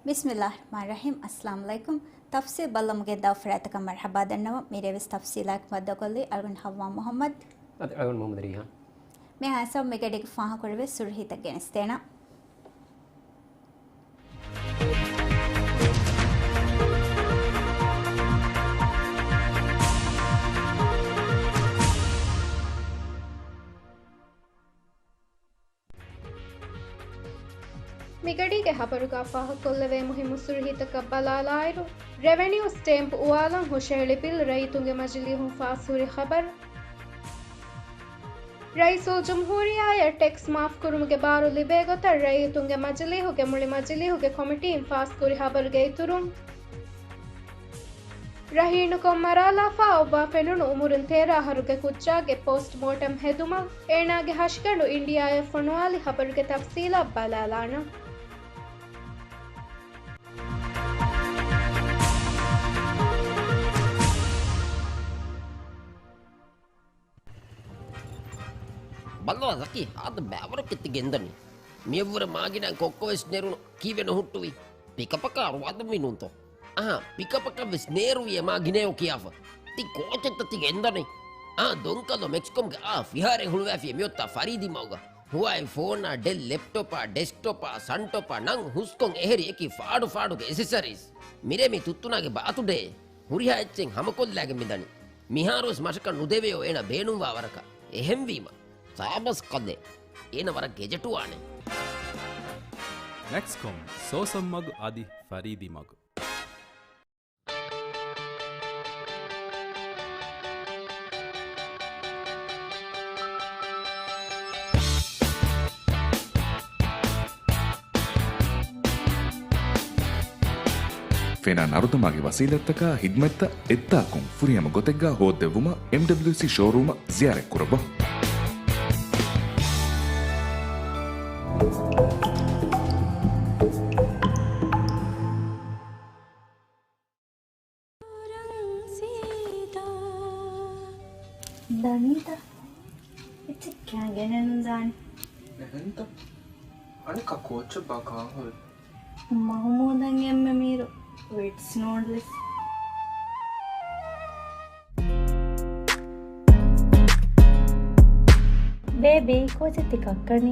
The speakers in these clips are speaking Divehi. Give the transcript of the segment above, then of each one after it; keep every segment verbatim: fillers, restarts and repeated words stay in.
ބިސްމިއްލާހި ރަޙްމާނި ރަޙީމް. އައްސަލާމު ޢަލައިކުމް. ތަފްސީލް ބައްލަމުގެ ދައު ފަރާތަކަށް މަރްޙަބާ ދަންނަވަން. މި ރޭވިސް ތަފްސީލާއެކު މަދު ކޮށްލީ އަޅުގަނޑު ހައްވާ މުޙައްމަދު. އަދި އަޅުގަނޑު މުޙައްމަދު ރީހާން. މި ހާސަވަ މިގަޑީގެ ފާހަގަކުރެވޭ ސުރުހީތައް ގެނެސްދޭނަން. މިގަޑީގެ ހަބަރުގަ ފާހަގަކޮށްލެވޭ މުހިއްމު ސުރުހީތަކަށް ބަލާލާއިރު، ރެވެނިއު ސްޓޭމްޕް އުވާލަން ހުށަހެޅި ބިލް ރައްޔިތުންގެ މަޖިލީހުން ފާސްހުރި ޚަބަރު. ރައީސުލްޖުމްހޫރިއްޔާއަށް ޓެކްސް މާފްކުރުމުގެ ބާރު ލިބޭ ގޮތަށް ރައްޔިތުންގެ މަޖިލީހުގެ މުޅި މަޖިލީހުގެ ކޮމިޓީން ފާސްކުރި ހަބަރުގެ އިތުރުން، ރަހީނުކޮށް މަރާލާފަ އޮއްވާ ފެނުނު އުމުރުން ތޭރަ އަހަރުގެ ކުއްޖާގެ ޕޯސްޓް މޯޓަމް ހެދުމަށް އޭނާގެ ހަށިގަނޑު އިންޑިއާއަށް ފޮނުވާލި ހަބަރުގެ ތަފްސީލަށް ބަލާލާނަން. ބައްލަވާ ޒަކީ، ހާދަ ބައިވަރަކަށް ތި ގެންދަނީ. މިއަށްވުރެ މާގިނައިން ކޮއްކޮވެސް ނެރުނު ކީއްވެ ނުހުއްޓުވީ؟ ޕިކަޕަކާ ރުވާދަންވީ ނޫންތޯ؟ އަހާ، ޕިކަޕަކަށްވެސް ނޭރުވިއޭ މާ ގިނައޭ ކިޔާފަ. ތި ކޯޗެއްތަ ތި ގެންދަނީ؟ އާ، ދޮންކަލޯ މެކްސްކޮމްގެ އާ ފިހާރައެއް ހުޅުވާފިޔޭ މިއޮތާ ފަރީދީމަގަ. ހުވާއި ފޯނާ، ޑެލް ލެޕްޓޮޕާ، ޑެސްކްޓޮޕާ، ސަންޓޮޕާ ނަން ހުސްކޮށް އެހެރި އެކި ފާޑު ފާޑުގެ އެސެސަރީސް. މިރޭ މީ ތުއްތުނާގެ ބާތުޑޭ. ހުރިހާ އެއްޗެއް ހަމަކޮށްލާގެން މިދަނީ. މިހާރުވެސް މަށަކަށް ނުދެވެޔޯ އޭނަ ބޭނުންވާ ވަރަކަށް. އެހެންވީމަ، ސާބަސް ކަލޭ. އޭނަ ވަރަށް ގެޖެޓުވާނެ. މެކްސްކޮމް، ސޯސަން މަގު އަދި ފަރީދީ މަގު. ފެނާ ނަރުދަމާގެ ވަސީލަތްތަކާ ހިދްމަތްތައް އެއްތާކުން ފުރިހަމަ ގޮތެއްގަ ހޯއްދެއްވުމަށް އެމްޑަބްލިއުސީ ޝޯރޫމަށް ޒިޔާރަތްކުރައްވަ. ދަނީތަ؟ އެއްޗެއް ކާ ގެނެއްނުދާނެ. އެހެންތަ؟ އަނެއްކާ ކޯއްޗެއްބާ ކާން ހުރީ؟ މަހުމޫދަށް އެންމެ މީރު ވިޓްސް ނޫޑްލްސް. ބޭބީ، ކޯޗެއް ތި ކައްކަނީ؟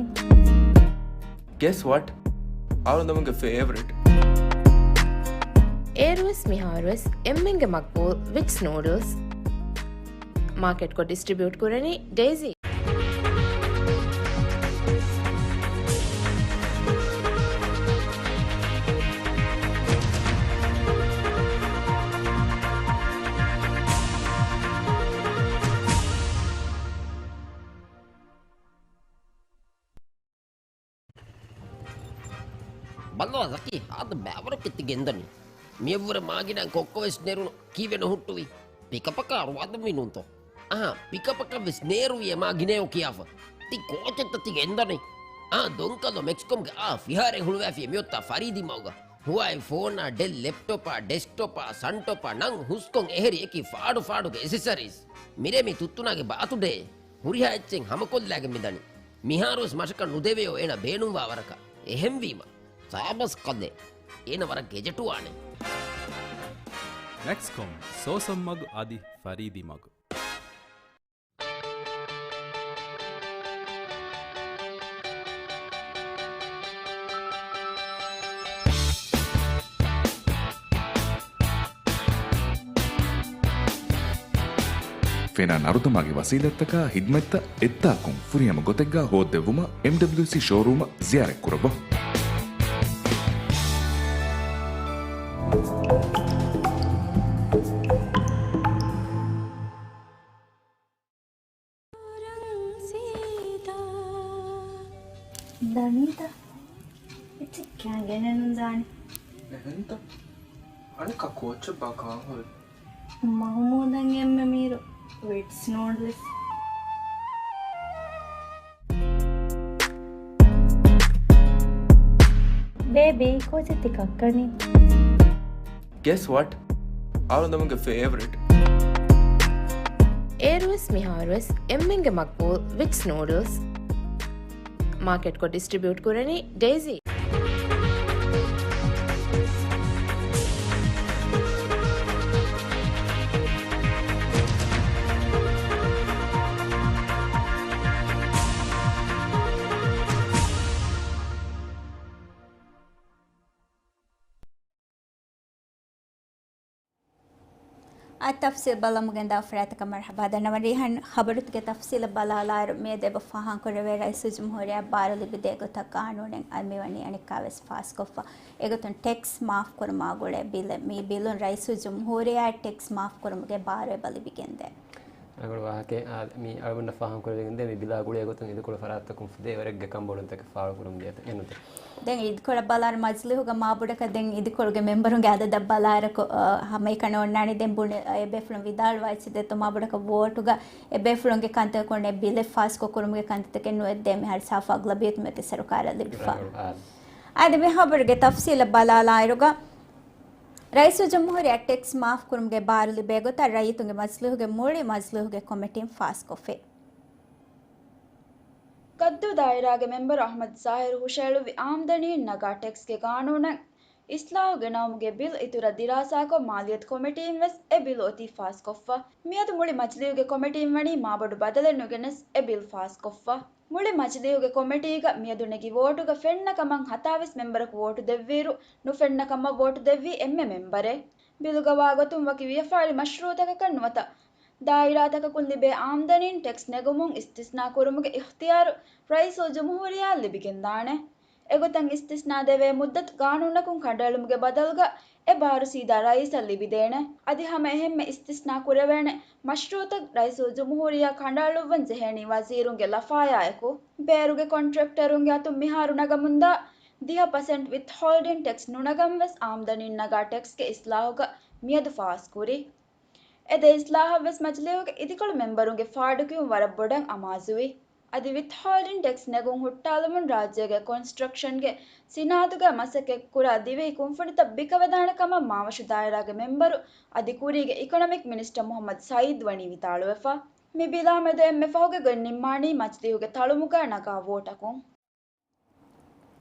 Guess what? އަޅުގަނޑުމެންގެ ފޭވަރިޓް. އޭރުވެސް މިހާރުވެސް އެންމެންގެ މަގްބޫލް ވިޓްސް ނޫޑްލްސް. މާކެޓްކޮށް ޑިސްޓްރިބިއުޓް ކުރަނީ ޑޭޒީ. ބައްލަވާ ޒަކީ، ހާދަ ބައިވަރަކަށް ތި ގެންދަނީ. މިއަށްވުރެ މާގިނައިން ކޮއްކޮވެސް ނެރުނު ކީއްވެ ނުހުއްޓުވީ؟ ޕިކަޕަކާ ރުވާދަންވީ ނޫންތޯ؟ އަހާ، ޕިކަޕަކަށްވެސް ނޭރުވިއޭ މާ ގިނައޭ ކިޔާފަ. ތި ކޯޗެއްތަ ތި ގެންދަނީ؟ އާ، ދޮންކަލޯ މެކްސްކޮމްގެ އާ ފިހާރައެއް ހުޅުވާފިޔޭ މިއޮތާ ފަރީދީމަގަ. ހުވާއި ފޯނާ، ޑެލް ލެޕްޓޮޕާ، ޑެސްކްޓޮޕާ، ސަންޓޮޕާ ނަން ހުސްކޮށް އެހެރި އެކި ފާޑު ފާޑުގެ އެސެސަރީސް. މިރޭ މީ ތުއްތުނާގެ ބާތުޑޭ. ހުރިހާ އެއްޗެއް ހަމަކޮށްލާގެން މިދަނީ. މިހާރުވެސް މަށަކަށް ނުދެވެޔޯ އޭނަ ބޭނުންވާ ވަރަކަށް. އެހެންވީމަ، ސާބަސް ކަލޭ. އޭނަ ވަރަށް ގެޖެޓުވާނެ. މެކްސްކޮމް، ސޯސަން މަގު އަދި ފަރީދީ މަގު. ފެނާ ނަރުދަމާގެ ވަސީލަތްތަކާ ހިދްމަތްތައް އެއްތާކުން ފުރިހަމަ ގޮތެއްގަ ހޯއްދެއްވުމަށް އެމްޑަބްލިއުސީ ޝޯރޫމަށް ޒިޔާރަތްކުރައްވަ. ދަނީތަ؟ އެއްޗެއް ކާ ގެނެއްނުދާނެ. އެހެންތަ؟ އަނެއްކާ ކޯއްޗެއްބާ ކާން ހުރީ؟ މަހުމޫދަށް އެންމެ މީރު ވިޓްސް ނޫޑްލްސް. ބޭބީ، ކޯޗެއް ތި ކައްކަނީ؟ Guess what? އަޅުގަނޑުމެންގެ ފޭވަރިޓް. އޭރުވެސް މިހާރުވެސް އެންމެންގެ މަގްބޫލް ވިޓްސް ނޫޑްލްސް. މާކެޓްކޮށް ޑިސްޓްރިބިއުޓް ކުރަނީ ޑޭޒީ. އަ، ތަފްސީލް ބަލަމުގެން ދާ އޮފަރާތަކަށް މަރުޙަބާ ދަންނަވަން. ރީހާން، ޚަބަރުތަކުގެ ތަފްސީލަށް ބަލާލާއިރު، މިއަދު އެބަ ފާހަގަކުރެވޭ ރައީސުލްޖުމްހޫރިއްޔާ ބާރު ލިބިދޭ ގޮތަށް ގާނޫނެއް އަދި މިވަނީ އަނެއްކާވެސް ފާސްކޮށްފަ. އެގޮތުން ޓެކްސް މާފްކުރުމާ ގުޅޭ ބިލެއް. މި ބިލުން ރައީސުލްޖުމްހޫރިއްޔާ ޓެކްސް މާފްކުރުމުގެ ބާރު އެބަ ލިބިގެންދޭ. ރަނގަޅު ވާހަކައެއް. އާ، މި އަޅުގަނޑަށް ފާހަގަކުރެވިގެންދޭ މި ބިލާ ގުޅޭ ގޮތުން އިދިކޮޅު ފަރާތްތަކުން ފުދޭ ވަރެއްގެ ކަންބޮޑުންތަކެއް ފާޅުކުރަމުން ދިޔަތަ އެނުތެ. ދެން އިދިކޮޅަށް ބަލާއިރު މަޖިލީހުގަ މާބޮޑަކަށް ދެން އިދިކޮޅުގެ މެމްބަރުންގެ އަދަދަށް ބަލާއިރަކު، އަ، ހަމައެކަނި އޮންނާނީ. ދެން ބުނި، އަ، އެބޭފުޅުން ވިދާޅުވާ އެއްޗެއް ދެއްތޯ މާބޮޑަކަށް ވޯޓުގަ އެބޭފުޅުންގެ ކަންތަކުން އެ ބިލެއް ފާސްކޮށް ކުރުމުގެ ކަންތައްތަކެއް ނުވެއްދޭ މިހާރު ސާފު އަޣްލަބިއްޔަތު މިއޮތީ ސަރުކާރަށް ލިބިފަ. އާދެ، މި ޚަބަރުގެ ތަފްސީލަށް ބަލާލާއިރުގަ، ރައީސުލްޖުމްހޫރިއްޔާ ޓެކްސް މާފްކުރުމުގެ ބާރު ލިބޭ ގޮތަށް ރައްޔިތުންގެ މަޖިލީހުގެ މުޅި މަޖިލީހުގެ ކޮމިޓީން ފާސްކޮށްފި. ގައްދޫ ދާއިރާގެ މެމްބަރު އަޙްމަދު ޒާހިރު ހުށައެޅުއްވި އާމްދަނީން ނަގާ ޓެކްސްގެ ގާނޫނަށް އިސްލާހު ގެނައުމުގެ ބިލް އިތުރަށް ދިރާސާކޮށް މާލިއްޔަތު ކޮމިޓީން ވެސް އެ ބިލް އޮތީ ފާސްކޮށްފަ. މިއަދު މުޅި މަޖިލީހުގެ ކޮމިޓީން ވަނީ މާބޮޑު ބަދަލެއް ނުގެނެސް އެ ބިލް ފާސްކޮށްފަ. މުޅި މަޖިލީހުގެ ކޮމިޓީގަ މިއަދު ނެގި ވޯޓުގަ ފެންނަ ކަމަށް ހަތާވީސް މެމްބަރަކު ވޯޓު ދެއްވިއިރު، ނުފެންނަ ކަމަށް ވޯޓު ދެއްވީ އެންމެ މެމްބަރެއް. ބިލުގަ ވާގޮތުން ވަކި ވިޔަފާރި މަޝްރޫއުތަކަކަށް ނުވަތަ ދާއިރާތަކަކުން ލިބޭ އާމްދަނީން ޓެކްސް ނެގުމުން އިސްތިސްނާ ކުރުމުގެ އިޚްތިޔާރު ރައީސުލްޖުމްހޫރިއްޔާއަށް ލިބިގެންދާނެ. އެގޮތަށް އިސްތިސްނާ ދެވޭ މުއްދަތު ގާނޫނަކުން ކަނޑައެޅުމުގެ ބަދަލުގަ އެ ބާރު ސީދާ ރައީސަށް ލިބިދޭނެ. އަދި ހަމަ އެހެންމެ އިސްތިސްނާ ކުރެވޭނެ މަޝްރޫއުތައް ރައީސުލްޖުމްހޫރިއްޔާ ކަނޑައަޅުއްވަން ޖެހޭނީ ވަޒީރުންގެ ލަފާޔާއެކު. ބޭރުގެ ކޮންޓްރެކްޓަރުންގެ އަތުން މިހާރު ނަގަމުންދާ ދިހަ ޕަސެންޓް ވިތްހޯލްޑިން ޓެކްސް ނުނަގަން ވެސް އާމްދަނީން ނަގާ ޓެކްސްގެ އިސްލާހުގަ މިއަދު ފާސްކުރި. އެ ދެ އިސްލާހަށް ވެސް މަޖިލީހުގެ އިދިކޮޅު މެމްބަރުންގެ ފާޑުކިޔުން ވަރަށް ބޮޑަށް އަމާޒުވި. އަދި ވިތްހޯލްޑިން ޓެކްސް ނެގުން ހުއްޓާލުމުން ރާއްޖޭގެ ކޮންސްޓްރަކްޝަންގެ ސިނާއަތުގަ މަސައްކަތް ކުރާ ދިވެހި ކުންފުނިތައް ބިކަވެދާނެ ކަމަށް މާވަށު ދާއިރާގެ މެމްބަރު އަދި ކުރީގެ އިކޮނޮމިކް މިނިސްޓަރ މުޙައްމަދު ސައީދު ވަނީ ވިދާޅުވެފަ. މި ބިލާ މެދު އެންމެ ފަހުގެ ގޮތް ނިންމާނީ މަޖިލީހުގެ ތަޅުމުގަ ނަގާ ވޯޓަކުން.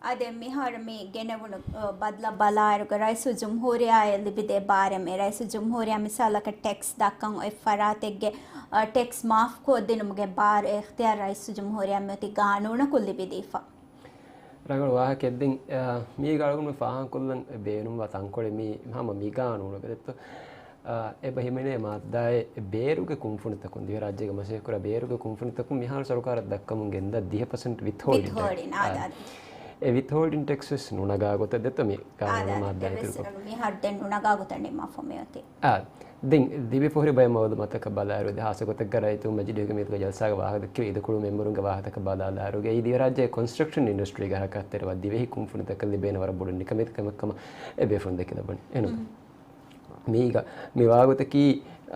އާދެ، މިހާރު މި ގެނެވުނު، އަ، ބަދަލަށް ބަލާއިރުގަ ރައީސުލްޖުމްހޫރިއްޔާއަށް ލިބިދޭ ބާރެއް. މި ރައީސުލްޖުމްހޫރިއްޔާ މިސާލަކަށް ޓެކްސް ދައްކަން އޮތް ފަރާތެއްގެ، އަ، ޓެކްސް މާފްކޮށްދިނުމުގެ ބާރު އިޚްތިޔާރު ރައީސުލްޖުމްހޫރިއްޔާ މިއޮތީ ގާނޫނަކުން ލިބިދީފަ. ރަނގަޅު ވާހަކައެއް. ދެން، އަ، މީގަ އަޅުގަނޑު ފާހަގަކޮށްލަން ބޭނުންވާ ތަންކޮޅެއް މީ ހަމަ މި ގާނޫނުގަ ދެއްތޯ. އާ، އެބަ ހިމެނޭ މާއްދާއެއް ބޭރުގެ ކުންފުނިތަކުން، ދިވެހިރާއްޖޭގެ މަސައްކަތްކުރާ ބޭރުގެ ކުންފުނިތަކުން މިހާރު ސަރުކާރަށް ދައްކަމުން ގެންދާ ދިހަ ޕަސެންޓް ވިތްހޯލްޑިން ޓެކްސް. އާ، އާ. އެ ވިތްހޯލްޑިން ޓެކްސް ވެސް ނުނަގާ ގޮތަށް ދެއްތޯ މި ގާނޫނު އާ، މާއްދާ އެއްވެސް އިތުރުކޮށް. މިހާރު ދެން ނުނަގާ ގޮތަށް ނިންމާފަ މިއޮތީ. އާ، ދެން ލިބިފަ ހުރި ބައެއް މައުލޫމާތަކަށް ބަލާއިރު، ދެ ހާއްސަ ގޮތެއްގަ ރައްޔިތުން މަޖިލީހުގެ މިއަދުގެ ޖަލްސާގަ ވާހަކަ ދެއްކެވި އިދިކޮޅު މެމްބަރުންގެ ވާހަކަތަކަށް ބަލާލާއިރުގައި ދިވެހިރާއްޖޭގެ ކޮންސްޓްރަކްޝަން އިންޑަސްޓްރީގެ ހަރަކާތްތެރިވާ ދިވެހި ކުންފުނިތަކަށް ލިބޭނެ ވަރަށް ބޮޑު ނިކަމެތިކަމެއް ކަމަށް އެބޭފުޅުން ދެކިލައްވަނީ. އެނު؟ މީގަ މި ވާގޮތަކީ،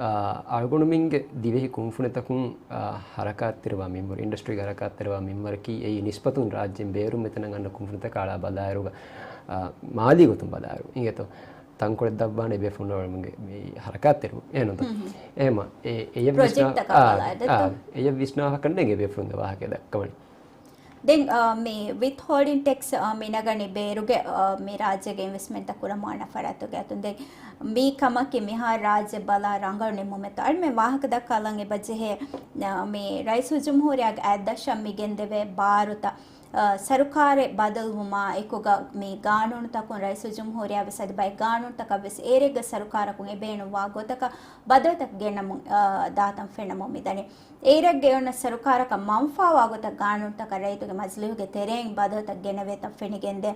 އާ، އަޅުގަނޑުމެންގެ ދިވެހި ކުންފުނިތަކުން، އާ، ހަރަކާތްތެރިވާ މިންވަރު، އިންޑަސްޓްރީގެ ހަރަކާތްތެރިވާ މިންވަރަކީ އެއީ ނިސްބަތުން ރާއްޖޭން ބޭރުން މިތަނަށް އަންނަ ކުންފުނިތަކާ އަޅާ ބަލާއިރުގަ، އާ، މާލީ ގޮތުން ބަލާއިރު އިނގޭތޯ ތަންކޮޅެއް ދަށްވާނެ އެބޭފުޅުންގެ މި ހަރަކާތްތެރިވުން. އެހެންތޯ؟ ހުން، ހުން. އެހެމަ، އެ، އެޔަށް ޕްރޮޖެކްޓް ވިސްނާ-، ތަކާ އާ، ބަލާ އާ، ދެއްތޯ؟ އެޔަށް ވިސްނާހަކަށް ނޭނގެ އެބޭފުޅުންގެ ވާހަކަ ދައްކަވަނީ. ދެން، އާ، މި ވިތްހޯލްޑިން ޓެކްސް، އާ، މި ނަގަނީ ބޭރުގެ، އާ، މި ރާއްޖޭގެ އިންވެސްޓްމަންޓްތައް ކުރަމުން އަންނަ ފަރާތުގެ އަތުން. ދެން މި ކަމަކީ މިހާރު ރާއްޖެ ބަލާ ރަނގަޅު ނިންމުމެއްތޯ. އަޅުމެން ވާހަކަ ދައްކާލަން އެބަ ޖެހޭ، އާ، މި ރައީސުލްޖުމްހޫރިއްޔާގެ އަތްދަށަށް މި ގެންދެވޭ ބާރުތައް، އާ، ސަރުކާރެއް ބަދަލުވުމާ އެކުގަ މި ގާނޫނުތަކުން ރައީސުލްޖުމްހޫރިއްޔާ ވެސް އަދި ބައެއް ގާނޫނުތަކަށް ވެސް އޭރެއްގަ ސަރުކާރަކުން އެ ބޭނުންވާ ގޮތަކަށް ބަދަލުތައް ގެނަމުން، އާ، ދާތަން ފެނަމުން މިދަނީ. އޭރެއްގަ އޮންނަ ސަރުކާރަކަށް މަންފާވާ ގޮތަށް ގާނޫނުތަކަށް ރައްޔިތުންގެ މަޖިލީހުގެ ތެރެއިން ބަދަލުތައް ގެނެވޭތަން ފެނިގެންދޭ.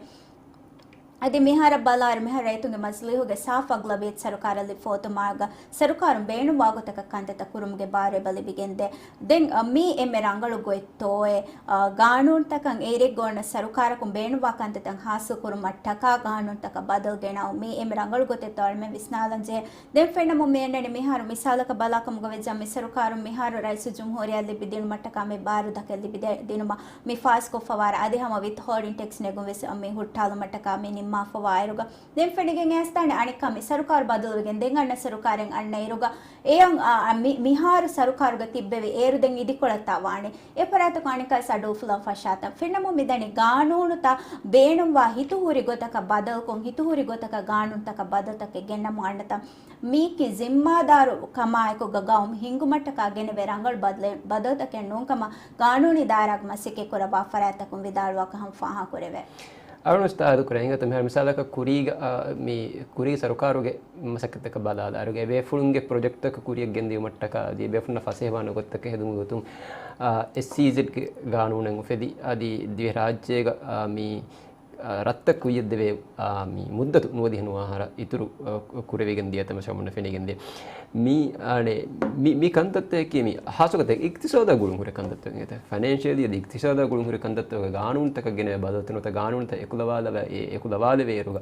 އަދި މިހާރަށް ބަލާއިރު، މިހާރު ރައްޔިތުންގެ މަޖިލީހުގެ ސާފު އަޣްލަބިއްޔަތު ސަރުކާރަށް ލިބިފަ އޮތުމާގަ ސަރުކާރުން ބޭނުންވާ ގޮތަކަށް ކަންތައްތައް ކުރުމުގެ ބާރު އެބަ ލިބިގެންދޭ. ދެން، އަ، މީ އެންމެ ރަނގަޅު ގޮތްތޯއޭ؟ އަ، ގާނޫނުތަކަށް އޭރެއްގަ އޮންނަ ސަރުކާރަކުން ބޭނުންވާ ކަންތައްތައް ހާސިލް ކުރުމަށް ޓަކާ ގާނޫނުތަކަށް ބަދަލު ގެނައުން މީ އެންމެ ރަނގަޅު ގޮތެއްތޯ އަޅުމެން ވިސްނާލަން ޖެހޭ. ދެން ފެންނަމުން މި އަންނަނީ މިހާރު މިސާލަކަށް ބަލާކަމުގަ ވެއްޖާ މި ސަރުކާރުން މިހާރު ރައީސުލްޖުމްހޫރިއްޔާ ލިބިދިނުމަށްޓަކާ މި ބާރު ދަކެއް ލިބިދި-، ދިނުމަށް މި ފާސްކޮށްފަވާރަ އަދި ހަމަ ވިތްހޯލްޑިން ޓެކްސް ނެގުން ވެސް މި ހުއްޓާލުމަށްޓަކާ މި ނިންމާފަވާއިރުގަ ދެން ފެނިގެން އައިސްދާނެ އަނެއްކާ މި ސަރުކާރު ބަދަލުވެގެން ދެން އަންނަ ސަރުކާރެއް އަންނައިރުގަ އެޔަށް، އާ، މި-، މިހާރު ސަރުކާރުގަ ތިއްބެވި އޭރު ދެން އިދިކޮޅަށްތާ ވާނެ. އެ ފަރާތަކު އަނެއްކާ ސަޑޫފުލަން ފަށާތަން. ފެންނަމުން މިދަނީ ގާނޫނުތައް ބޭނުންވާ ހިތުހުރި ގޮތަކަށް ބަދަލުކޮށް، ހިތުހުރި ގޮތަކަށް ގާނޫނުތަކަށް ބަދަލުތަކެއް ގެންނަމުން އަންނަތަން. މީކީ ޒިންމާދާރު ކަމާއެކުގަ ގައުމު ހިންގުމަށްޓަކާ ގެނެވޭ ރަނގަޅު ބަދަލެއް، ބަދަލުތަކެއް ނޫންކަމަށް ގާނޫނީ ދާއިރާގެ މަސައްކަތް ކުރައްވާ ފަރާތްތަކުން ވިދާޅުވާކަށް ހަމަ ފާހަގަކުރެވޭ. އަޅުން އުސްތާދު ކުރެ އިނގޭތޯ މިހާރު މިސާލަކަށް ކުރީގަ، އާ، މި ކުރީ ސަރުކާރުގެ މަސައްކަތަކަށް ބަލާލާއިރުގަ އެބޭފުޅުންގެ ޕްރޮޖެކްޓްތަކަށް ކުރިއަށް ގެންދިއުމަށްޓަކާ އަދި އެބޭފުޅުންނަށް ފަސޭހަވާނެ ގޮތްތަކެއް ހެދުމުގެ ގޮތުން، އާ، އެސްއީޒެޑްގެ ގާނޫނެއް އުފެދި އަދި ދިވެހިރާއްޖޭގަ، އާ، މި، އާ، ރަށްތައް ކުއްޔަށްދެވޭ، އާ، މި މުއްދަތު ނުވަދިހަ ނުވަ އަހަރަށް އިތުރު، އާ، ކުރެވިގެން ދިޔަ ތަމަޝާ މުންނަ ފެނިގެންދޭ. މި، އާނެ، މި، މި ކަންތައްތަކަކީ މި ހާސްކޮށް އިގްތިސާދާ ގުޅުން ހުރި ކަންތައްތައް އިނގޭތަ؟ ފައިނޭންޝިއަލީ އަދި އިގްތިސާދާ ގުޅުން ހުރި ކަންތައްތަކުގެ ގާނޫނުތަކަށް ގެނެވޭ ބަދަލުތައް ނުވަތަ ގާނޫނުތައް އެކުލަވާލަވާ، އެ، އެކުލަވާލެވޭއިރުގަ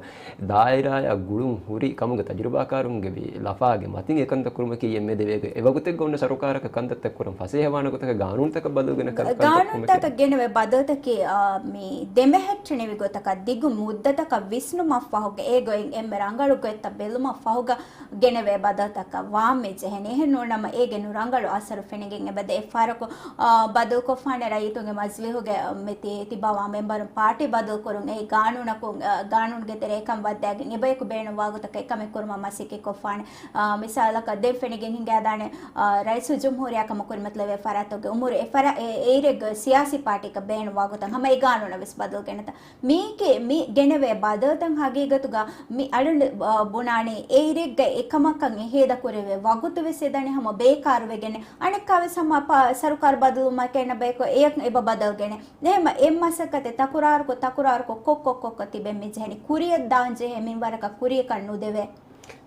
ދާއިރާއާ ގުޅުން ހުރި ކަމުގެ ތަޖުރިބާކާރުންގެ ވި-، ލަފާގެ މަތިން އެކަންތައް ކުރުމަކީ އެންމެ ދެވޭގޮތް. އެވަގުތެއްގަ އޮންނަ ސަރުކާރަކަށް ކަންތައްތައް ކުރަން ފަސޭހަވާނެ ގޮތަކަށް ގާނޫނުތަކަށް ބަދަލު ގެނެ ކަން-، ކަންތައް ކުރުމަކީ. ގާނޫނުތަކަށް ގެނެވޭ ބަދަލުތަކީ، އާ، މި ދެމެހެއްޓެނިވި ގޮތަކަށް ދިގު މުއްދަތަކަށް ވިސްނުމަށްފަހުގަ އެ ގޮތް އެންމެ ރަނގަޅު ގޮތްތައް ބެލުމަށްފަހުގަ ގެނެވޭ ބަދަލުތަކަށް ވާން މި ޖެހެނީ. އެހެން ނޫނަމަ އޭގެ ނުރަނގަޅު އަސަރު ފެނިގެން އެބަދޭ. އެއްފަހަރަކު، އާ، ބަދަލުކޮށްފާނެ ރައްޔިތުންގެ މަޖިލީހުގެ މި ތި-، ތިބާވާ މެމްބަރުން ޕާޓީ ބަދަލުކުރުން އެ ގާނޫނަކުން، އާ، ގާނޫނުގެ ތެރޭ ކަން ވައްދާގެން އެބަޔަކު ބޭނުންވާ ގޮތަކަށް އެކަމެއް ކުރުމަށް މަސައްކަތްކޮށްފާނެ. އާ، މިސާލަކަށް ދެން ފެނިގެން ހިނގާދާނެ، އާ، ރައީސުލްޖުމްހޫރިއްޔާ ކަމަށް ކުރިމަތިލެވޭ ފަރާތްތަކުގެ އުމުރު އެ ފަރާ-، އެ، އެއިރެއްގަ ސިޔާސީ ޕާޓީއަކަށް ބޭނުންވާ ގޮތަށް ހަމަ އެ ގާނޫނަށް ވެސް ބަދަލު ގެނެތަ؟ މީކީ މި ގެނެވޭ ބަދަލުތައް ހަގީގަތުގަ މި އަޅުން، އާ، ބުނާނީ އެއިރެއްގަ އެކަމަކަށް އެހޭދަ ކުރެވޭ ވަގުތު ވެސް އެދަނީ ހަމަ ބޭކާރުވެގެން. އަނެއްކާ ވެސް ހަމަ ޕާ-، ސަރުކާރު ބަދަލުވުމަކީ އެންނަ ބަޔަކު އެޔަށް އެބަ ބަދަލު ގެނެ. އެހެން އެ މަސައްކަތެއް ތަކުރާރުކޮށް، ތަކުރާރުކޮށް، ކޮށް، ކޮށް، ކޮށް، ކޮށް ތިބެން މި ޖެހެނީ ކުރިއަށް ދާން ޖެހޭ މިންވަރަކަށް ކުރިޔަކަށް ނުދެވޭ.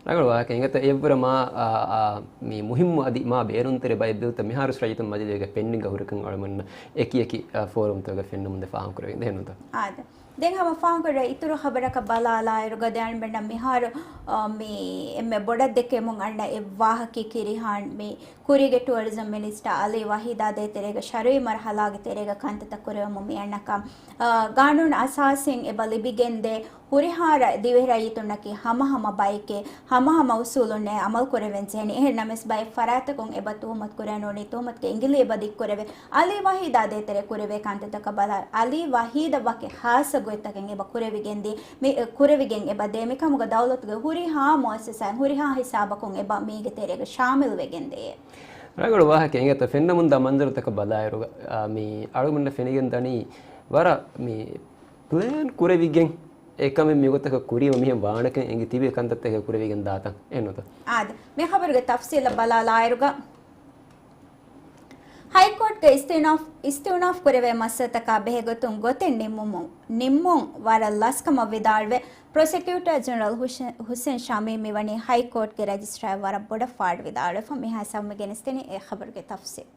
ރަނގަޅު ވާހަކަ އިނގޭތަ؟ އެއްވުރެ މާ، އާ، އާ، މި މުހިއްމު އަދި މާ ބޭނުންތެރި ބައެއް ބިލްތައް މިހާރު ރައްޔިތުން މަޖިލީހުގަ ޕެންޑިންގ ހުރިކަން އަޅުމެންނަށް އެކި އެކި، އާ، ފޯރަމްތަކުގަ ފެންނަމުންދެ ފާހަގަކުރެވިން ދެންނުތަ؟ އާދެ. ދެން ހަމަ ފާހަގަކުރާ އިތުރު ޚަބަރަކަށް ބަލާލާއިރުގަ ދެ އަޅުމެންނަށް މިހާރު، އާ، މި އެންމެ ބޮޑަށް ދެކެމުން އަންނަ އެއް ވާހަކައެއް ކިރިހާން މި ކުރީގެ ޓުއަރިޒަމް މިނިސްޓަރ އަލީ ވަހީދާ ދޭތެރޭގަ ޝަރުއީ މަރުހަލާގެ ތެރޭގަ ކަންތައްތައް ކުރެވެމުން މި އަންނަކަން، އާ، ގާނޫނު އަސާސީން އެބަ ލިބިގެންދޭ ހުރިހާ ރަ-، ދިވެހި ރައްޔިތުންނަކީ ހަމަހަމަ ބައެކޭ، ހަމަހަމަ އުސޫލުންނޭ އަމަލު ކުރެވެން ޖެހެނީ. އެހެން ނަމަވެސް ބައެއް ފަރާތަކުން އެބަ ތުހުމަތު ކުރެވެނީ ތުހުމަތުގެ އިނގިލި އެބަ ދިއްކުރެވޭ. އަލީ ވަހީދާ ދޭތެރޭ ކުރެވޭ ކަންތައްތަކަށް ބަލާ، އަލީ ވަހީދަށް ވަކި ހާއްސަ ގޮތްތަކެއް އެބަ ކުރެވިގެންދީ، މި، ކުރެވިގެން އެބަ ދޭ. މިކަމުގަ ދައުލަތުގެ ހުރިހާ މުއައްސަސާއިން ހުރިހާ ހިސާބަކުން އެބަ މީގެ ތެރޭގަ ޝާމިލް ވެގެން ދޭ. ރަނގަޅު ވާހަކަ އިނގޭތަ؟ ފެންނަމުންދާ މަންޒަރުތަކަށް ބަލާއިރު، އާ، މި އަޅުގަނޑަށް ފެނިގެން ދަނީ ވަރަށް މި ޕްލޭން ކުރެވިގެން އެކަމެއް މިގޮތަކަށް ކުރީމަ މިހެން ވާނެކަން އެނގި ތިބި ކަންތައްތަކެއް ކުރެވިގެން ދާތަން އެއްނުތަ؟ އާދެ، މި ޚަބަރުގެ ތަފްސީލަށް ބަލާލާއިރުގަ، ހައިކޯޓްގެ އިސްތިއުނާފް، އިސްތިއުނާފް ކުރެވޭ މައްސަލަތަކާ ބެހޭގޮތުން ގޮތެއް ނިންމުމުން، ނިންމުން ވަރަށް ލަސްކަމަށް ވިދާޅުވެ، ޕްރޮސެކިއުޓަރ ޖެނެރަލް ހުސެ-، ހުސެން ޝަމީމް މިވަނީ ހައިކޯޓްގެ ރަޖިސްޓްރާއަށް ވަރަށް ބޮޑަށް ފާޑު ވިދާޅުވެފަ. މިހާ ސަމްމި ގެނެސްދިނީ އެ ޚަބަރުގެ ތަފްސީލް.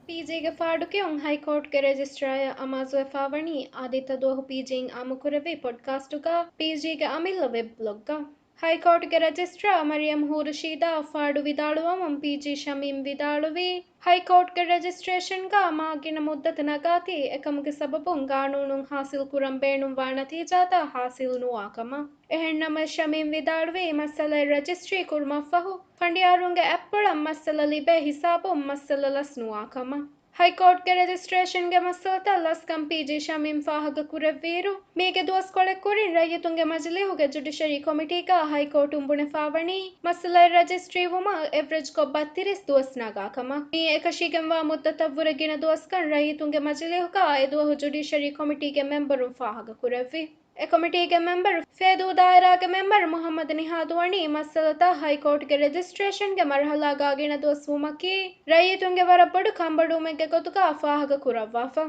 ޕީޖީގެ ފާޑުކިޔުން ހައިކޯޓްގެ ރަޖިސްޓްރާއަށް އަމާޒުވެފާވަނީ އާދިއްތަ ދުވަހު ޕީޖީއިން އާއްމުކުރެއްވި ޕޮޑްކާސްޓުގަ ޕީޖީގެ އަމިއްލަ ވެބް ބްލޮގްގަ. ހައިކޯޓްގެ ރަޖިސްޓްރާ މަރިޔަމް ހޫރުޝީދާއަށް ފާޑު ވިދާޅުވަމުން ޕީޖީ ޝަމީމް ވިދާޅުވީ، ހައިކޯޓްގެ ރަޖިސްޓްރޭޝަންގަ މާ ގިނަ މުއްދަތެއް ނަގާތީ، އެކަމުގެ ސަބަބުން ގާނޫނުން ހާސިލް ކުރަން ބޭނުންވާ ނަތީޖާތައް ހާސިލް ނުވާ ކަމަށް. އެހެންނަމަވެސް ޝަމީމް ވިދާޅުވީ، މައްސަލައެއް ރަޖިސްޓްރީ ކުރުމަށްފަހު، ފަނޑިޔާރުންގެ އަތްޕުޅަށް މައްސަލަ ލިބޭ ހިސާބުން މައްސަލަ ލަސް ނުވާ ކަމަށް. ހައިކޯޓްގެ ރަޖިސްޓްރޭޝަންގެ މައްސަލަތައް ލަސްކަން ޕީޖީ ޝަމީމް ފާހަގަ ކުރެއްވިއިރު، މީގެ ދުވަސްކޮޅެއް ކުރިން ރައްޔިތުންގެ މަޖިލީހުގެ ޖުޑިޝަރީ ކޮމިޓީގަ ހައިކޯޓުން ބުނެފާވަނީ، މައްސަލައެއް ރަޖިސްޓްރީ ވުމަށް އެވްރެޖްކޮށް ބައްތިރީސް ދުވަސް ނަގާ ކަމަށް. މި އެކަށީގެންވާ މުއްދަތަށްވުރެ ގިނަ ދުވަސްކަން ރައްޔިތުންގެ މަޖިލީހުގަ އެދުވަހު ޖުޑިޝަރީ ކޮމިޓީގެ މެމްބަރުން ފާހަގަ ކުރެއްވި. އެ ކޮމިޓީގެ މެމްބަރު ފޭދޫ ދާއިރާގެ މެމްބަރު މުހައްމަދު ނިހާދު ވަނީ މައްސަލަތައް ހައިކޯޓްގެ ރަޖިސްޓްރޭޝަންގެ މަރުހަލާގަ ގިނަ ދުވަސް ވުމަކީ ރައްޔިތުންގެ ވަރަށް ބޮޑު ކަންބޮޑުވުމެއްގެ ގޮތުގަ ފާހަގަ ކުރައްވާފަ.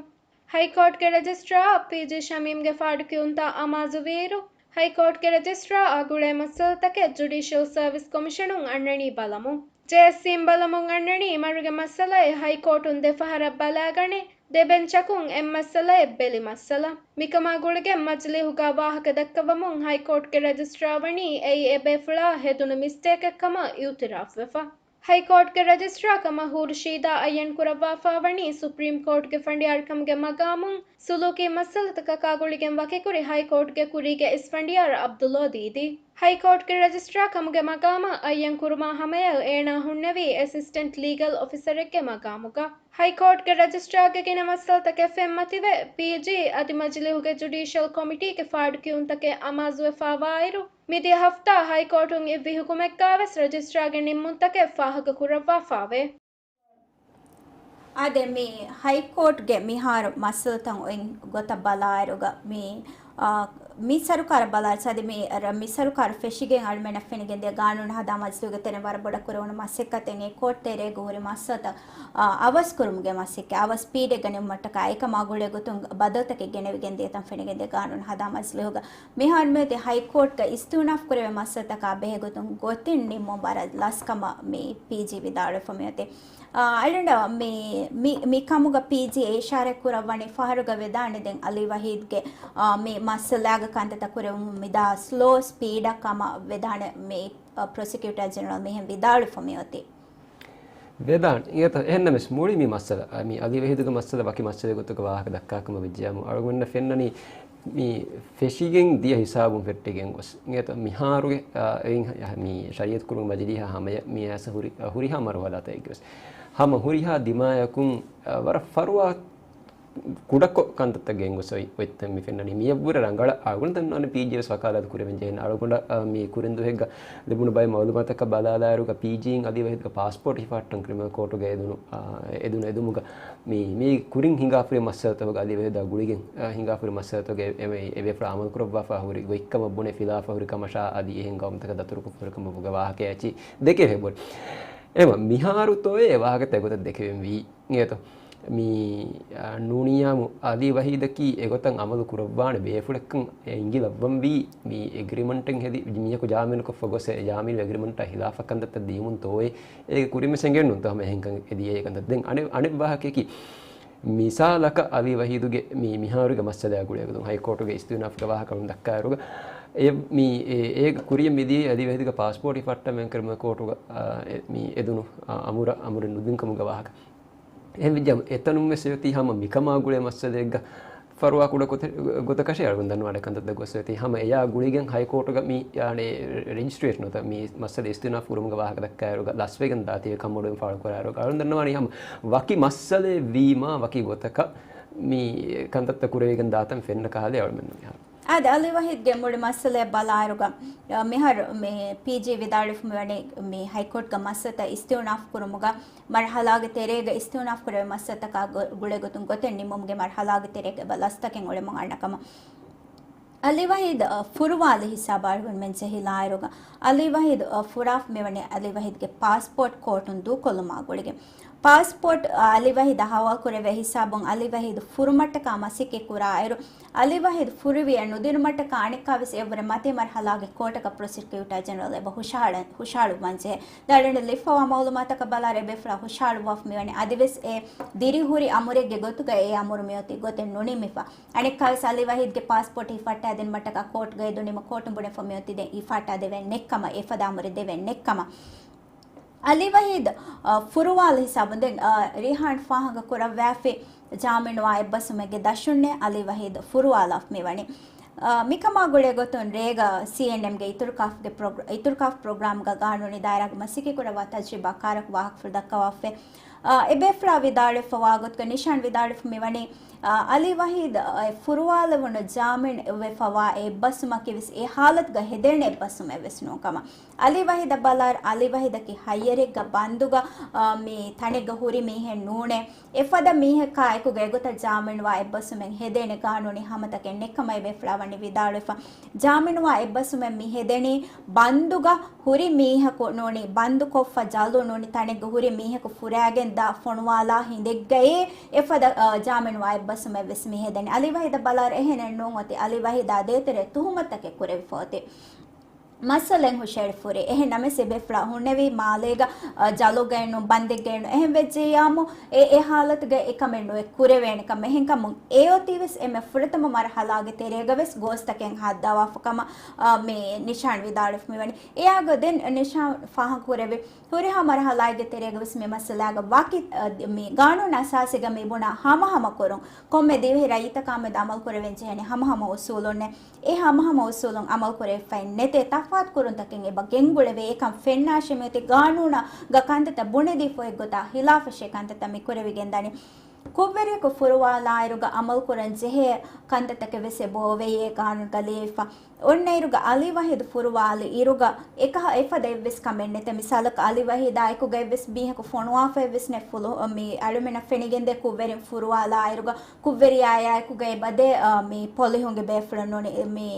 ހައިކޯޓްގެ ރަޖިސްޓްރާއަށް ޕީޖީ ޝަމީމްގެ ފާޑު ކިޔުންތައް އަމާޒުވިއިރު، ހައިކޯޓްގެ ރަޖިސްޓްރާއާ ގުޅޭ މައްސަލަތަކެއް ޖުޑީޝަލް ސަރވިސް ކޮމިޝަނުން އަންނަނީ ބަލަމުން. ޖޭއެސްސީން ބަލަމުން އަންނަނީ މަރުގެ މައްސަލައެއް ހައިކޯޓުން ދެފަހަރަށް ބަލާގަނެ، ދެ ބެންޗަކުން އެއްމައްސަލައެއް ބެލި މައްސަލަ. މިކަމާ ގުޅިގެން މަޖިލީހުގަ ވާހަކަ ދައްކަވަމުން ހައިކޯޓްގެ ރަޖިސްޓްރާ ވަނީ އެއީ އެބޭފުޅާ ހެދުނު މިސްޓޭކެއް ކަމަށް އިއުތިރާފްވެފަ. ހައިކޯޓްގެ ރަޖިސްޓްރާ ކަމަށް ހޫރުޝީދާ އައްޔަން ކުރައްވާފާވަނީ ސުޕްރީމް ކޯޓްގެ ފަނޑިޔާރުކަމުގެ މަގާމުން ސުލޫކީ މައްސަލަތަކަކާ ގުޅިގެން ވަކިކުރި ހައިކޯޓްގެ ކުރީގެ އިސްފަނޑިޔާރު ޢަބްދުﷲ ދީދީ. ހައިކޯޓްގެ ރަޖިސްޓްރާ ކަމުގެ މަގާމަށް އައްޔަން ކުރުމާ ހަމަޔަށް އޭނާ ހުންނެވީ އެސިސްޓެންޓް ލީގަލް އޮފިސަރެއްގެ މަގާމުގަ. ހައިކޯޓްގެ ރަޖިސްޓްރާގެ ގިނަ މައްސަލަތަކެއް ފެންމަތިވެ، ޕީޖީ އަދި މަޖިލީހުގެ ޖުޑީޝަލް ކޮމިޓީގެ ފާޑުކިޔުންތަކެއް އަމާޒުވެފާވާއިރު، މިދިޔަ ހަފްތާ ހައިކޯޓުން އިއްވި ހުކުމެއްގާވެސް ރަޖިސްޓްރާގެ ނިންމުންތަކެއް ފާހަގަ ކުރައްވާފާވޭ. އާދެ، މި ހައިކޯޓްގެ މިހާރު މައްސަލަތައް އޮތް ގޮތަށް ބަލާއިރުގަ، މި، އާ، މި ސަރުކާރަށް ބަލާއިރު ސާދެ މި، މި ސަރުކާރު ފެށިގެން އަޅުމެންނަށް ފެނިގެންދިޔަ ގާނޫނު ހަދާ މަޖިލީހުގެ ތެރެއިން ވަރަށް ބޮޑަށް ކުރެވުނު މަސައްކަތެއް އެ ކޯޓް ތެރޭގަ ހުރި މައްސަލަތައް، އާ، އަވަސް ކުރުމުގެ މަސައްކަތް، އަވަސް ސްޕީޑެއްގަ ނިމުމަށްޓަކާ އެކަމާ ގުޅޭ ގޮތުން ބަދަލުތަކެއް ގެނެވިގެން ދިޔަތަން ފެނިގެންދިޔަ ގާނޫނު ހަދާ މަޖިލީހުގަ މިހާރު މިއޮތީ ހައިކޯޓްގަ އިސްތިއުނާފް ކުރެވޭ މައްސަލަތަކާ ބެހޭ ގޮތުން ގޮތެއް ނިންމުން ވަރަށް ލަސްކަމަށް މި ޕީޖީ ވިދާޅުވެފަ މިއޮތީ. އާ، އަޅުގަނޑަށް މި، މި، މި ކަމުގަ ޕީޖީ އެ އިޝާރާތް ކުރައްވަނީ ފަހަރުގަ ވެދާނެ ދެން އަލީ ވަހީދްގެ، އާ، މި މައްސަލާގަ ކަންތައްތައް ކުރެވުމުން މިދާ ސްލޯ ސްޕީޑަށް ކަމަށް ވެދާނެ މި، އާ، ޕްރޮސިކިއުޓާ ޖެނެރަލް މިހެން ވިދާޅުވެފަ މިއޮތީ. ވެދާނެ. އިނގޭތޯ، އެހެންނަމެސް މުޅި މި މައްސަލަ، އާ، މި އަލީ ވަހީދުގެ މައްސަލަ ވަކި މައްސަލަ ގޮތުގަ ވާހަކަ ދައްކާ ކަމަށް ވެއްޖެޔާމު، އަޅުގަނޑަށް ފެންނަނީ މި ފެށިގެން ދިޔަ ހިސާބުން ފެއްޓިގެން ގޮސް، އިނގޭތޯ، މިހާރުގެ، އާ، އެއިން ހަ-، މި ޝަރީއަތު ކުރުމުގެ މަޖިލީހާ ހަމަޔަށް މި އައިސް ހުރި، ހުރިހާ މަރުހަލާތަކެއްގެ ވެސް ހަމަ ހުރިހާ ދިމާޔަކުން، އާ، ވަރަށް ފަރުވާ ކުޑަކޮށް ކަންތައްތައް ގެންގޮސް އޮތް، އޮތްތަން މި ފެންނަނީ. މިއަށްވުރެ ރަނގަޅަށް އަޅުގަނޑު ދަންނަވާނެ ޕީޖީ ވެސް ވަކާލާތު ކުރެވެން ޖެހޭނެ. އަޅުގަނޑަށް، އާ، މި ކުރިން ދުވަހެއްގަ ލިބުނު ބައެއް މައުލޫމާތަކަށް ބަލާލާއިރުގަ ޕީޖީއިން އަލީ ވަހީދުގެ ޕާސްޕޯޓް ހިފަހައްޓަން ކްރިމިނަލް ކޯޓުގަ އެދުނު، އާ، އެދުނު އެދުމުގަ މި، މި ކުރިން ހިނގާފަ ހުރި މައްސަލަތަކުގަ އަލީ ވަހީދާ ގުޅިގެން، އާ، ހިނގާފަ ހުރި މައްސަލަތަކުގަ އެ، އެ، އެ ބޭފުޅާ އަމަލު ކުރައްވާފަ ހުރި ގޮތްކަމަށް ބުނެ ފިލާފަ ހުރި ކަމަށާ އަދި އެހެން ގައުމުތަކަށް ދަތުރުކޮށްފަ ހުރި ކަމަށް ވުގެ ވާހަކައެއް އެއްޗިހި ދެކެވޭ ބޮޑު. އެމަ މިހާރު ތޯއޭ އެ ވާހަކަތައް ގޮތަށް ދެކެވެން ވީ. އިނގޭތޯ؟ މި، އާ، ނޫނިއްޔާމު އަލީ ވަހީދަކީ އެގޮތަށް އަމަލު ކުރައްވާނެ ބޭފުޅެއްކަން އެ އިނގިލައްވަންވީ. މި އެގްރިމަންޓެއް ހެދި މީހަކު ޖާމިނުކޮށްފަ ގޮސް އެ ޖާމިނު އެގްރިމަންޓާ ހިލާފަށް ކަންތައްތައް ދިޔުމުން ތޯއޭ އޭގެ ކުރިންވެސް އެނގެން ނޫންތޯ ހަމަ އެހެންކަން އެ ދިޔައީ ކަންތައް. ދެން އަނެއް، އަނެއް ވާހަކަޔަކީ މިސާލަކަށް އަލީ ވަހީދުގެ މި މިހާރުގެ މައްސަލައާ ގުޅޭގޮތުން ހައިކޯޓުގެ އިސްތިއުނާފްގެ ވާހަކަ ދައްކާއިރުގަ އެ މި އޭ، އޭގެ ކުރިޔަށް މިދިޔައީ އަލީ ވަހީދުގެ ޕާސްޕޯޓް ހިފަހައްޓަން ކްރިމިނަލް ކޯޓުގަ، އާ، އެ މި އެދުނު، އާ، އަމުރަށް، އަމުރެއް ނުދިން ކަމުގެ ވާހަކަ. އެހެން ވެއްޖާމު އެތަނުން ވެސް އޮތީ ހަމަ މިކަމާ ގުޅޭ މައްސަލައެއްގަ ފަރުވާ ކުޑަ ގޮތެ-، ގޮތަކަށޭ އަޅުގަނޑު ދަންނަވާނެ ކަންތައްތައް ގޮސް އޮތީ. ހަމަ އެޔާ ގުޅިގެން ހައިކޯޓުގަ މި ޔާނީ ރެޖިސްޓްރޭޝަނުތައް މި މައްސަލަ އިސްތިއުނާފް ކުރުމުގެ ވާހަކަ ދައްކާއިރުގަ ލަސްވެގެން ދާތީ ކަންބޮޑުވެގެން ފާޅު ކުރާއިރުގަ އަޅުގަނޑު ދަންނަވާނީ ހަމަ ވަކި މައްސަލައެއް ވީމާ ވަކި ގޮތަކަށް މި ކަންތައްތައް ކުރެވިގެން ދާތަން ފެންނަ ކަހަލަ އަޅުމެންނަށް މިހާރު. އާދެ، އަލީ ވަހީދްގެ މުޅި މައްސަލައެއް ބަލާއިރުގަ، އަ، މިހާރު މި ޕީޖީ ވިދާޅުވެފަ މިވަނީ މި ހައިކޯޓްގެ މައްސަލަތައް އިސްތިއުނާފް ކުރުމުގަ މަރުހަލާގެ ތެރޭގަ އިސްތިއުނާފް ކުރެވޭ މައްސަލަތަކާ ގު-، ގުޅޭ ގޮތުން ގޮތެއް ނިމުމުގެ މަރުހަލާގެ ތެރޭގަ އެބަ ލަސްތަކެއް އުޅެމުން އަންނަ ކަމަށް އަލީ ވަހީދު، އަ، ފުރުވާލި ހިސާބަށް އަޅުގަނޑުމެން ޖެހިލާއިރުގަ، އަލީ ވަހީދު، އަ، ފުރާފަ މިވަނީ އަލީ ވަހީދުގެ ޕާސްޕޯޓް ކޯޓުން ދޫކޮށްލުމާ ގުޅިގެން. ޕާސްޕޯޓް، އަ، އަލީ ވަހީދަށް ހަވާލު ކުރެވޭ ހިސާބުން އަލީ ވަހީދު ފުރުމަށްޓަކާ މަސައްކަތް ކުރާއިރު، އަލީ ވަހީދު ފުރެވިޔަ ނުދިނުމަށްޓަކާ އަނެއްކާވެސް އެއަށްވުރެ މަތި މަރުހަލާގެ ކޯޓަކަށް ޕްރޮސިކިއުޓާ ޖެނެރަލް އެބަ ހުށަހަޅަ-، ހުށަހަޅުއްވަންޖެހޭ. ދަޅަނޑު ލިޔެފަވާ މައުލޫމާތަކަށް ބަލާއިރު އެބޭފުޅާ ހުށަހަޅުއްވާފަ މިވަނީ އަދިވެސް އެ ދިރިހުރި އަމުރެއްގެ ގޮތުގަ އެ އަމުރު މިއޮތީ ގޮތެއް ނުނިމިފަ. އަނެއްކާވެސް އަލީ ވަހީދްގެ ޕާސްޕޯޓް ހިފައްޓާދިނުމަށްޓަކާ ކޯޓުގަ އެދުނީމަ ކޯޓުން ބުނެފަ މިއޮތީ ދެން ހިފައްޓާ ދެވޭން ނެއްކަމަށް، އެފަދަ އަމުރެއް ދެވޭން ނެއްކަމަށް. އަލީ ވަހީދު، އަ، ފުރުވާލި ހިސާބުން ދެން، އަ، ރީހާން ފާހަގަ ކުރައްވާފި ޖާމިނުވާ އެއްބަސްވުމެއްގެ ދަށުންނޭ އަލީ ވަހީދު ފުރުވާލާފަ މިވަނީ. އަ، މިކަމާ ގުޅޭ ގޮތުން ރޭގަ ސީއެންއެމްގެ އިތުރުކާފްގެ ޕްރޮގްރ-، އިތުރުކާފް ޕްރޮގްރާމްގަ ގާނޫނީ ދާއިރާގެ މަސައްކަތް ކުރައްވާ ތަޖްރިބާކާރަކު ވާހަކަފުޅު ދައްކަވާފަ. އާ، އެބޭފުޅާ ވިދާޅުވެފަވާ ގޮތުގަ ނިޝާން ވިދާޅުވެފަ މިވަނީ، އާ، އަލީ ވަހީދު، އާ، އެ ފުރުވާލެވުނު ޖާމިން ވެފަވާ އެއްބަސްވުމަކީވެސް އެ ހާލަތުގަ ހެދޭނެ އެއްބަސްވުމެއްވެސް ނޫންކަމަށް. އަލީ ވަހީދަށް ބަލާއިރު، އަލީ ވަހީދަކީ ހައްޔަރެއްގަ ބަންދުގަ، އާ، މި ތަނެއްގަ ހުރި މީހެއް ނޫނޭ. އެފަދަ މީހަކާ އެކުގަ އެގޮތަށް ޖާމިންވާ އެއްބަސްވުމެއް ހެދޭނެ ގާނޫނީ ހަމަތަކެއް ނެއްކަމަށް އެބޭފުޅާ ވަނީ ވިދާޅުވެފަ. ޖާމިނުވާ އެއްބަސްވުމެއް މި ހެދެނީ ބަންދުގަ ހުރި މީހަކު ނޫނީ، ބަންދުކޮށްފަ ޖަލު ނޫނީ، ތަނެއްގަ ހުރި މީހަކު ފުރާގެން ދާ ފޮނުވާލާ ހިނދެއްގައޭ އެފަދަ، އަ، ޖާމިނުވާ އެއްބަސްވުމެއްވެސް މި ހެދެނީ. އަލީ ވަހީދަށް ބަލާއިރު އެހެނެއް ނޫން އޮތީ. އަލީ ވަހީދާ ދޭތެރޭ ތުހުމަތުތަކެއް ކުރެވިފަ އޮތީ. މައްސަލައެއް ހުށައެޅިފަ ހުރި. އެހެން ނަމަވެސް އެބޭފުޅާ ހުންނެވީ މާލޭގަ، އަ، ޖަލުގައެއް ނޫން، ބަންދެއްގައެއް ނޫން. އެހެން ވެއްޖެއްޔާމު އެ، އެ ހާލަތުގަ އެކަމެއް ނުއެއް ކުރެވޭނެ ކަމެއް. އެހެންކަމުން އެ އޮތީވެސް އެންމެ ފުރަތަމަ މަރުހަލާގެ ތެރޭގަވެސް ގޯސްތަކެއް ހައްދަވާފަ ކަމަށް، އަ، މި ނިޝާން ވިދާޅުވެފަ މިވަނީ. އެއާގަ ދެން ނިޝާން ފާހަގަކުރެއްވި ހުރިހާ މަރުހަލާއެއްގެ ތެރޭގަވެސް މި މައްސަލާގަ ވަކި، އަ، މި ގާނޫނު އަސާސީގަ މި ބުނާ ހަމަހަމަ ކުރުން ކޮންމެ ދިވެހި ރައްޔިތަކާމެދު އަމަލު ކުރެވެން ޖެހޭނެ ހަމަހަމަ އުސޫލުންނޭ. އެ ހަމަހަމަ އުސޫލުން އަމަލު ކުރެވިފައެއް ނެތޭ، ތަފާތު ކުރުންތަކެއް އެބަ ގެންގުޅެވޭ. އެކަން ފެންނާށޭ މިއޮތީ ގާނޫނަށް ގަ ކަންތައްތައް ބުނެދީފަ އޮތް ގޮތާ ހިލާފަށޭ ކަންތައްތައް މި ކުރެވިގެންދަނީ. ކުށްވެރިޔަކު ފުރުވާލާއިރުގަ އަމަލުކުރަން ޖެހޭ ކަންތައްތަކެއް ވެސް އެބައޮވެޔޭ ގާނޫނުގަ ލިޔެފަ. އޮންނައިރުގަ އަލީ ވަހީދު ފުރުވާލި އިރުގަ އެކަހަ އެފަދަ އެއްވެސް ކަމެއް ނެތެ. މިސާލަކަށް އަލީ ވަހީދާ އެކުގަ އެއްވެސް މީހަކު ފޮނުވާފަ އެއްވެސް ނެތް ފުލު، މި އަޅުމެންނަށް ފެނިގެންދޭ ކުށްވެރިން ފުރުވާލާއިރުގަ ކުށްވެރިޔާޔާ އެކުގަ އެބަދޭ، އަ، މި ޕޮލިހުންގެ ބޭފުޅުން ނޫނީ މި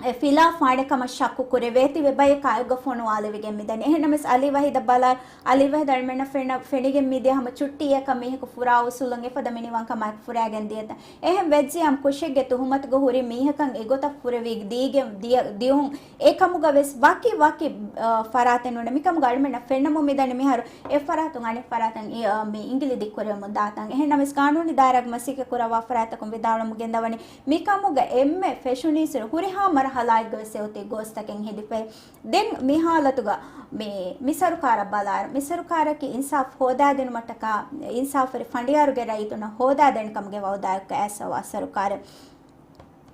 އެ ފިލާ ފާނެ ކަމަށް ޝައްކު ކުރެވޭތީ ވެބަޔަކާ އެއްގަ ފޮނުވާލެވިގެން މިދަނީ. އެހެންނަމަވެސް އަލީ ވަހީދަށް ބަލާ، އަލީ ވަހީދު އަޅުމެންނަށް ފެންނަ، ފެނިގެން މިދިޔަ ހަމަ ޗުއްޓީއަކަށް މީހަކު ފުރާ އުސޫލުން އެފަދަ މިނިވަންކަމާއެކު ފުރާގެން ދިޔަތަ. އެހެން ވެއްޖިޔާމު ކުށެއްގެ ތުހުމަތުގަ ހުރި މީހަކަށް އެގޮތަށް ފުރެވި ދީގެ، ދިޔަ، ދިޔުން އެކަމުގަ ވެސް ވަކި ވަކި، އަ، ފަރާތެއް ނޫނޭ. މިކަމުގަ އަޅުމެންނަށް ފެންނަމުން މިދަނީ މިހާރު އެއް ފަރާތުން އަނެއް ފަރާތަށް އި-، އަ، މި އިނގިލި ދިއްކުރެވެމުން ދާތަން. އެހެންނަމަވެސް ގާނޫނީ ދާއިރާގެ މަސައްކަތް ކުރައްވާ ފަރާތްތަކުން ވިދާޅުވަމުން ގެންދަވަނީ މިކަމުގަ އެންމެ ފެށުނީސުރެ ހުރިހާ މަރުހަލާއެއްގަ ވެސް އެއޮތީ ގޯސްތަކެއް ހެދިފައި. ދެން މި ހާލަތުގަ މި، މި ސަރުކާރަށް ބަލާއިރު، މި ސަރުކާރަކީ އިންސާފް ހޯދާދިނުމަށްޓަކާ، އިންސާފުވެރި ފަނޑިޔާރުގެ ރައްޔިތުންނަށް ހޯދާދޭނެ ކަމުގެ ވައުދާއެއްގަ އައިސްފަވާ ސަރުކާރެއް.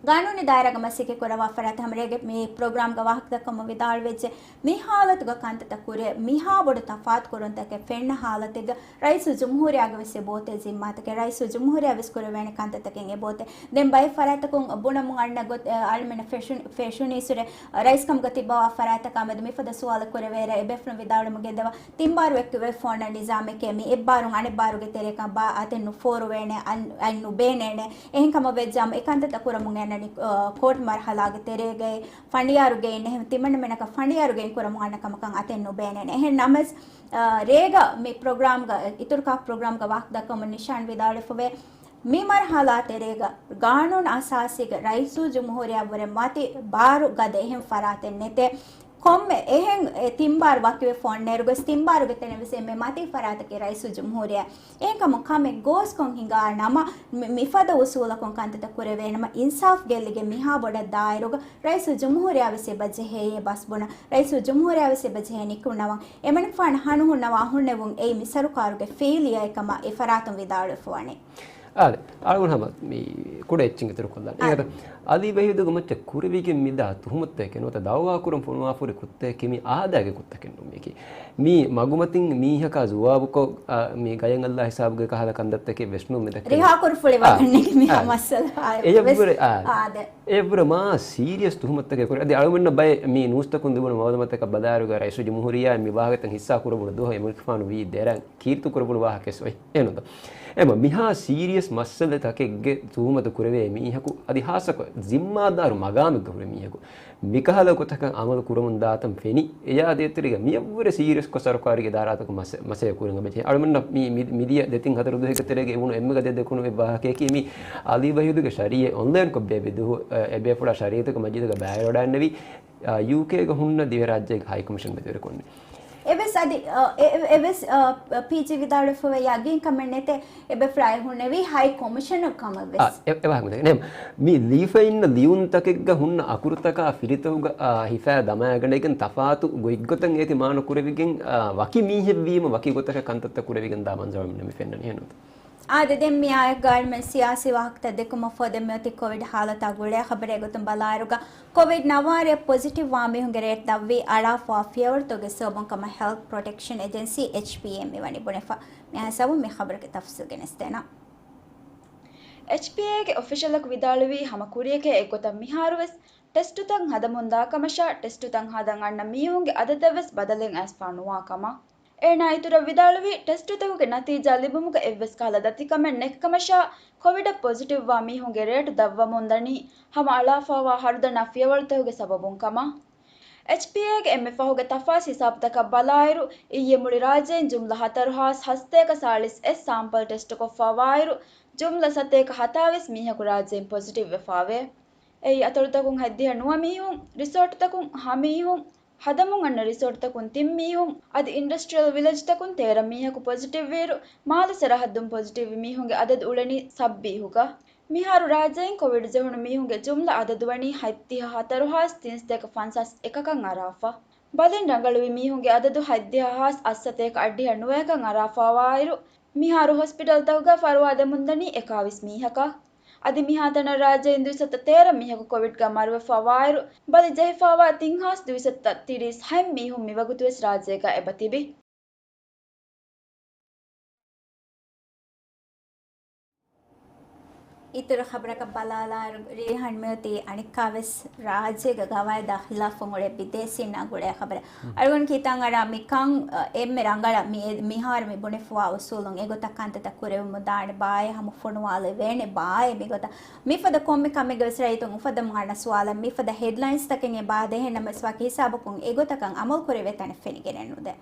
ގާނޫނީ ދާއިރާގަ މަސައްކަތް ކުރައްވާ ފަރާތް ހަމަ ރޭގެ މި ޕްރޮގްރާމްގަ ވާހަކަދައްކަމުން ވިދާޅުވެއްޖެ. މި ހާލަތުގަ ކަންތައްތައް ކުރިއަށް މިހާ ބޮޑު ތަފާތު ކުރުންތަކެއް ފެންނަ ހާލަތެއްގަ ރައީސުލްޖުމްހޫރިއްޔާގެ ވެސް އެބައޮތޭ ޒިންމާތަކެއް. ރައީސުލްޖުމްހޫރިއްޔާ ވެސް ކުރެވޭނެ ކަންތައްތަކެއް އެބައޮތޭ. ދެން ބައެއް ފަރާތްތަކުން ބުނަމުން އަންނަ ގޮތް، އަ، އަޅުމެންނަށް ފެށުން-، ފެށުނީސުރެ ރައީސް ކަމުގަ ތިއްބަވާ ފަރާތްތަކާ މެދު މިފަދަ ސުވާލެއް ކުރެވޭއިރަށް އެބޭފުޅުން ވިދާޅުވަމުން ގެންދަވާ، ތިންބާރު އެކުގަ އޮތް ފޯނަށް ނިޒާމެކޭ މި އެއްބާރުން އަނެއްބާރުގެ ތެރެއަކަށް ބާ އަތެއް ނުފޯރުވޭނެ، އަން-، އަތް ނުބޭނޭނެ. އެހެން ކަމަށް ވެއްޖާމު އެ ކަންތައްތައް ކުރަމުން އަންނަނީ، އަ، ކޯޓް މަރުހަލާގެ ތެރޭގައި ފަނޑިޔާރުގެއިން އެހެން ތިމަންނަމެނަކަށް ފަނޑިޔާރުގެއިން ކުރަމުން އަންނަ ކަމަކަށް އަތެއް ނުބޭނޭނެ. އެހެން ނަމަވެސް، އަ، ރޭގަ މި ޕްރޮގްރާމްގަ، އިތުރު ކާ ޕްރޮގްރާމްގަ ވާހަކަ ދައްކަމުން ނިޝާން ވިދާޅުވެފަވޭ، މި މަރުހަލާ ތެރޭގަ ގާނޫނު އަސާސީގަ ރައީސުލްޖުމްހޫރިއްޔާ ވުރެ މަތި ބާރު ގަދަ އެހެން ފަރާތެއް ނެތޭ. ކޮންމެ އެހެން އެ ތިން ބާރު ވަކިވެފަ އޮންނައިރު ގޮސް ތިން ބާރުގެ ތެރެއިން ވެސް އެންމެ މަތީ ފަރާތަކީ ރައީސުލްޖުމްހޫރިއްޔާ. އެހެންކަމުން ކަމެއް ގޯސްކޮށް ހިނގާ ނަމަ، މި-، މިފަދަ އުސޫލަކުން ކަންތައްތައް ކުރެވޭނަމަ، އިންސާފް ގެއްލިގެން މިހާ ބޮޑަށް ދާއިރުގަ ރައީސުލްޖުމްހޫރިއްޔާ ވެސް އެބަ ޖެހޭ ބަސް ބުނަ، ރައީސުލްޖުމްހޫރިއްޔާ ވެސް އެބަ ޖެހޭ ނިކުންނަވަން. އެމަނިކުފާނު ހަނުހުންނަވާ ހުންނެވުން އެއީ މި ސަރުކާރުގެ ފެއިލިއަރ ކަމަށް އެ ފަރާތުން ވިދާޅުވެފަ ވަނީ. އާދެ، އަޅުގަނޑު ހަމަ މި ކުޑަ އެއްޗިން އިތުރު ކޮށްލަން. އާދެ. އެގޮތަށް އަލީ ވަހީދުގެ މައްޗަށް ކުރެވިގެން މިދާ ތުހުމަތުތަކެއް ނުވަތަ ދައުވާކުރަން ފޮނުވާފަހުރި ކުށްތަކަކީ މީ އާދައިގެ ކުށްތަކެއް ނޫން. މީކީ މީ މަގުމަތިން މީހަކާ ޒުވާބުކޮށް، އާ، މި ގަޔަން އައްލާ ހިސާބުގެ ކަހަލަ ކަންތައްތަކެއް ވެސް ނޫން މި ދައްކަނީ. ރިހާކުރުފުޅި އާ، ވަގަށް ނެގި މިހާ އާ. މައްސަލަ އާ، އެއަށްވުރެ، އާ. އާދެ. އެއަށްވުރެ މާ ސީރިއަސް ތުހުމަތުތަކެއް ކުރި. އަދި އަޅުގަނޑަށް ބައެއް މި ނޫސްތަކުން ލިބުނު މައުލޫމާތުތަކަށް ބަލާއިރުގަ ރައީސުލްޖުމްހޫރިއްޔާ މި ވާހަކަތައް ހިއްސާ ކުރެވުނު ދުވަހު އެމަނިކުފާނު ވީ ދެރަން ކީރިތި ކުރެވުނު ވާހަކަ ވެސް އޮތް. އެހެންތޯ؟ އެމަ މިހާ ސީރިއަސް މައްސަލަތަކެއްގެ ތުހުމަތު ކުރެވޭ މީހަކު އަދި ހާއްސަކޮށް ޒިންމާދާރު މަގާމެއްގަ ހުރި މީހަކު މިކަހަލަ ގޮތަކަށް އަމަލު ކުރަމުން ދާތަން ފެނި، އެޔާ ދޭތެރޭގަ މިއަށްވުރެ ސީރިއަސްކޮށް ސަރުކާރީގެ އިދާރާތަކުން މަސަ-، މަސައްކަތް ކުރަން އެބަޖެހޭ. އަޅުގަނޑަށް މި، މި، މިދިޔަ ދެތިން ހަތަރު ދުވަހެއްގެ ތެރޭގަ އެވުނު އެންމެ ގަދަ ދެކުނު އެއް ވާހަކަޔަކީ މި އަލީ ވަހީދުގެ ޝަރީއަތް އޮންލައިންކޮށް ބޭއްވި ދުވަހު، އެ، އެބޭފުޅާ ޝަރީއަތުގެ މަޖިލީހުގަ ބައިވެރިވަޑައިގެންނެވި، އާ، ޔޫކޭގަ ހުންނަ ދިވެހިރާއްޖޭގެ ހައިކޮމިޝަން މެދުވެރިކޮށްނެވި. އެވެސް އަދި، އަ، އެ-، އެ-، އެވެސް، އަ، ޕީޖީ ވިދާޅުވެފައި ޔަގީންކަމެއް ނެތޭ، އެބޭފުޅާ އެ ހުންނެވީ ހައި ކޮމިޝަނަރ ކަމަށް ވެސް. އާ، އެ-، އެ ވާހަކަ މި ދެން. މި ލިޔެފައިންނަ ލިޔުންތަކެއްގަ ހުންނަ އަކުރުތަކާ ފިރިތަކުގަ، އާ، ހިފާ ދަމާގަނެގެން ތަފާތު ގޮތްގޮތަށް އޭތި މާނަ ކުރެވިގެން، އާ، ވަކި މީހެއްވީމަ ވަކި ގޮތަކަށް ކަންތައްތައް ކުރެވިގެން ދާ މަންޒަރު މި ފެންނަނީ އެހެންނޫންތަ؟ އާދެ، ދެން މިއާއެކު އަޅުމެން ސިޔާސީ ވާހަކަތައް ދެއްކުމަށްފަހު ދެން މިއޮތީ ކޮވިޑް ހާލަތާ ގުޅޭ ޚަބަރެއް ގޮތުން ބަލާއިރުގަ، ކޮވިޑް ނައްވާރައަށް ޕޮޒިޓިވް ވާ މީހުންގެ ރޭޓް ދަށްވީ އަޅާފަވާ ފިޔަވަޅުތަކުގެ ސަބަބުން ކަމަށް ހެލްތް ޕްރޮޓެކްޝަން އެޖެންސީ، އެޗްޕީއޭ، މިވަނީ ބުނެފަ. މިހާ ހިސާބުން މި ޚަބަރުގެ ތަފްސީލް ގެނެސްދޭނަން. އެޗްޕީއޭގެ އޮފިޝަލަކު ވިދާޅުވީ ހަމަ ކުރިޔަކޭ އެއްގޮތަށް މިހާރުވެސް ޓެސްޓުތައް ހަދަމުންދާ ކަމަށާ، ޓެސްޓުތައް ހަދަން އަންނަ މީހުންގެ އަދަދަށްވެސް ބަދަލެއް އައިސްފާ ނުވާ ކަމަށް. އޭނާ އިތުރަށް ވިދާޅުވީ، ޓެސްޓުތަކުގެ ނަތީޖާ ލިބުމުގަ އެއްވެސް ކަހަލަ ދަތިކަމެއް ނެތްކަމަށާ، ކޮވިޑަށް ޕޮޒިޓިވްވާ މީހުންގެ ރޭޓު ދަށްވަމުންދަނީ ހަމަ އަޅާފަވާ ހަރުދަނާ ފިޔަވަޅުތަކުގެ ސަބަބުން ކަމަށް. އެޗްޕީއޭގެ އެންމެ ފަހުގެ ތަފާސް ހިސާބުތަކަށް ބަލާއިރު، އިއްޔެ މުޅި ރާއްޖެއިން ޖުމްލަ ހަތަރު ހާސް ހަސަތޭކަ ސާޅީސް އެއް ސާމްޕަލް ޓެސްޓުކޮށްފަވާއިރު، ޖުމްލަ ސަތޭކަ ހަތާވީސް މީހަކު ރާއްޖެއިން ޕޮޒިޓިވްވެފަވޭ. އެއީ އަތޮޅުތަކުން ހަތްދިހަ ނުވަ މީހުން، ރިސޯޓުތަކުން ހަ މީހުން، ހަދަމުން އަންނަ ރިސޯޓުތަކުން ތިން މީހުން، އަދި އިންޑަސްޓްރިއަލް ވިލެޖްތަކުން ތޭރަ މީހަކު ޕޮޒިޓިވްވިއިރު، މާލެ ސަރަހައްދުން ޕޮޒިޓިވްވި މީހުންގެ އަދަދު އުޅެނީ ސައްބީހުގަ. މިހާރު ރާއްޖެއިން ކޮވިޑް ޖެހުނު މީހުންގެ ޖުމްލަ އަދަދުވަނީ ހަތްދިހަ ހަތަރު ހާސް ތިންސަތޭކަ ފަންސާސް އެކަކަށް އަރާފަ. ބަލިން ރަނގަޅުވި މީހުންގެ އަދަދު ހަތްދިހަ ހާސް އަށްސަތޭކަ އަށްޑިހަ ނުވައަކަށް އަރާފަވާއިރު، މިހާރު ހޮސްޕިޓަލްތަކުގަ ފަރުވާދެމުންދަނީ އެކާވީސް މީހަކަށް. އަދި މިހާތަނަށް ރާއްޖެއިން ދުއިސައްތަ ތޭރަ މީހަކު ކޮވިޑްގަ މަރުވެފަވާއިރު، ބަލި ޖެހިފަވާ ތިން ހާސް ދުއިސައްތަ ތިރީސް ހަތް މީހުން މިވަގުތުވެސް ރާއްޖޭގަ އެބަތިބި. އިތުރު ޚަބަރަކަށް ބަލާލާއިރު، ރީހާން މިއޮތީ އަނެއްކާވެސް ރާއްޖޭގެ ގަވާއިދާ ޚިލާފަށް އުޅޭ ބިދޭސީންނާ ގުޅޭ ޚަބަރެއް. އަޅުގަނޑު ކީއްތާ އަރާ މިކަން، އަ، އެންމެ ރަނގަޅަށް މި އެ-، މިހާރު މި ބުނެފަވާ އުސޫލުން އެގޮތަށް ކަންތައްތައް ކުރެވެމުން ދާނެ ބާއޭ، ހަމަ ފޮނުވާލެވޭނެ ބާއޭ މިގޮތަށް. މިފަދަ ކޮންމެ ކަމެއްގަވެސް ރައްޔިތުން އުފައްދަމުން އަންނަ ސުވާލަށް މިފަދަ ހެޑްލައިންސްތަކެއް އެބާ ދޭހެން ނަމަވެސް ވަކި ހިސާބަކުން އެގޮތަކަށް އަމަލު ކުރެވޭ ތަނެއް ފެނިގެނެއް ނުދޭ.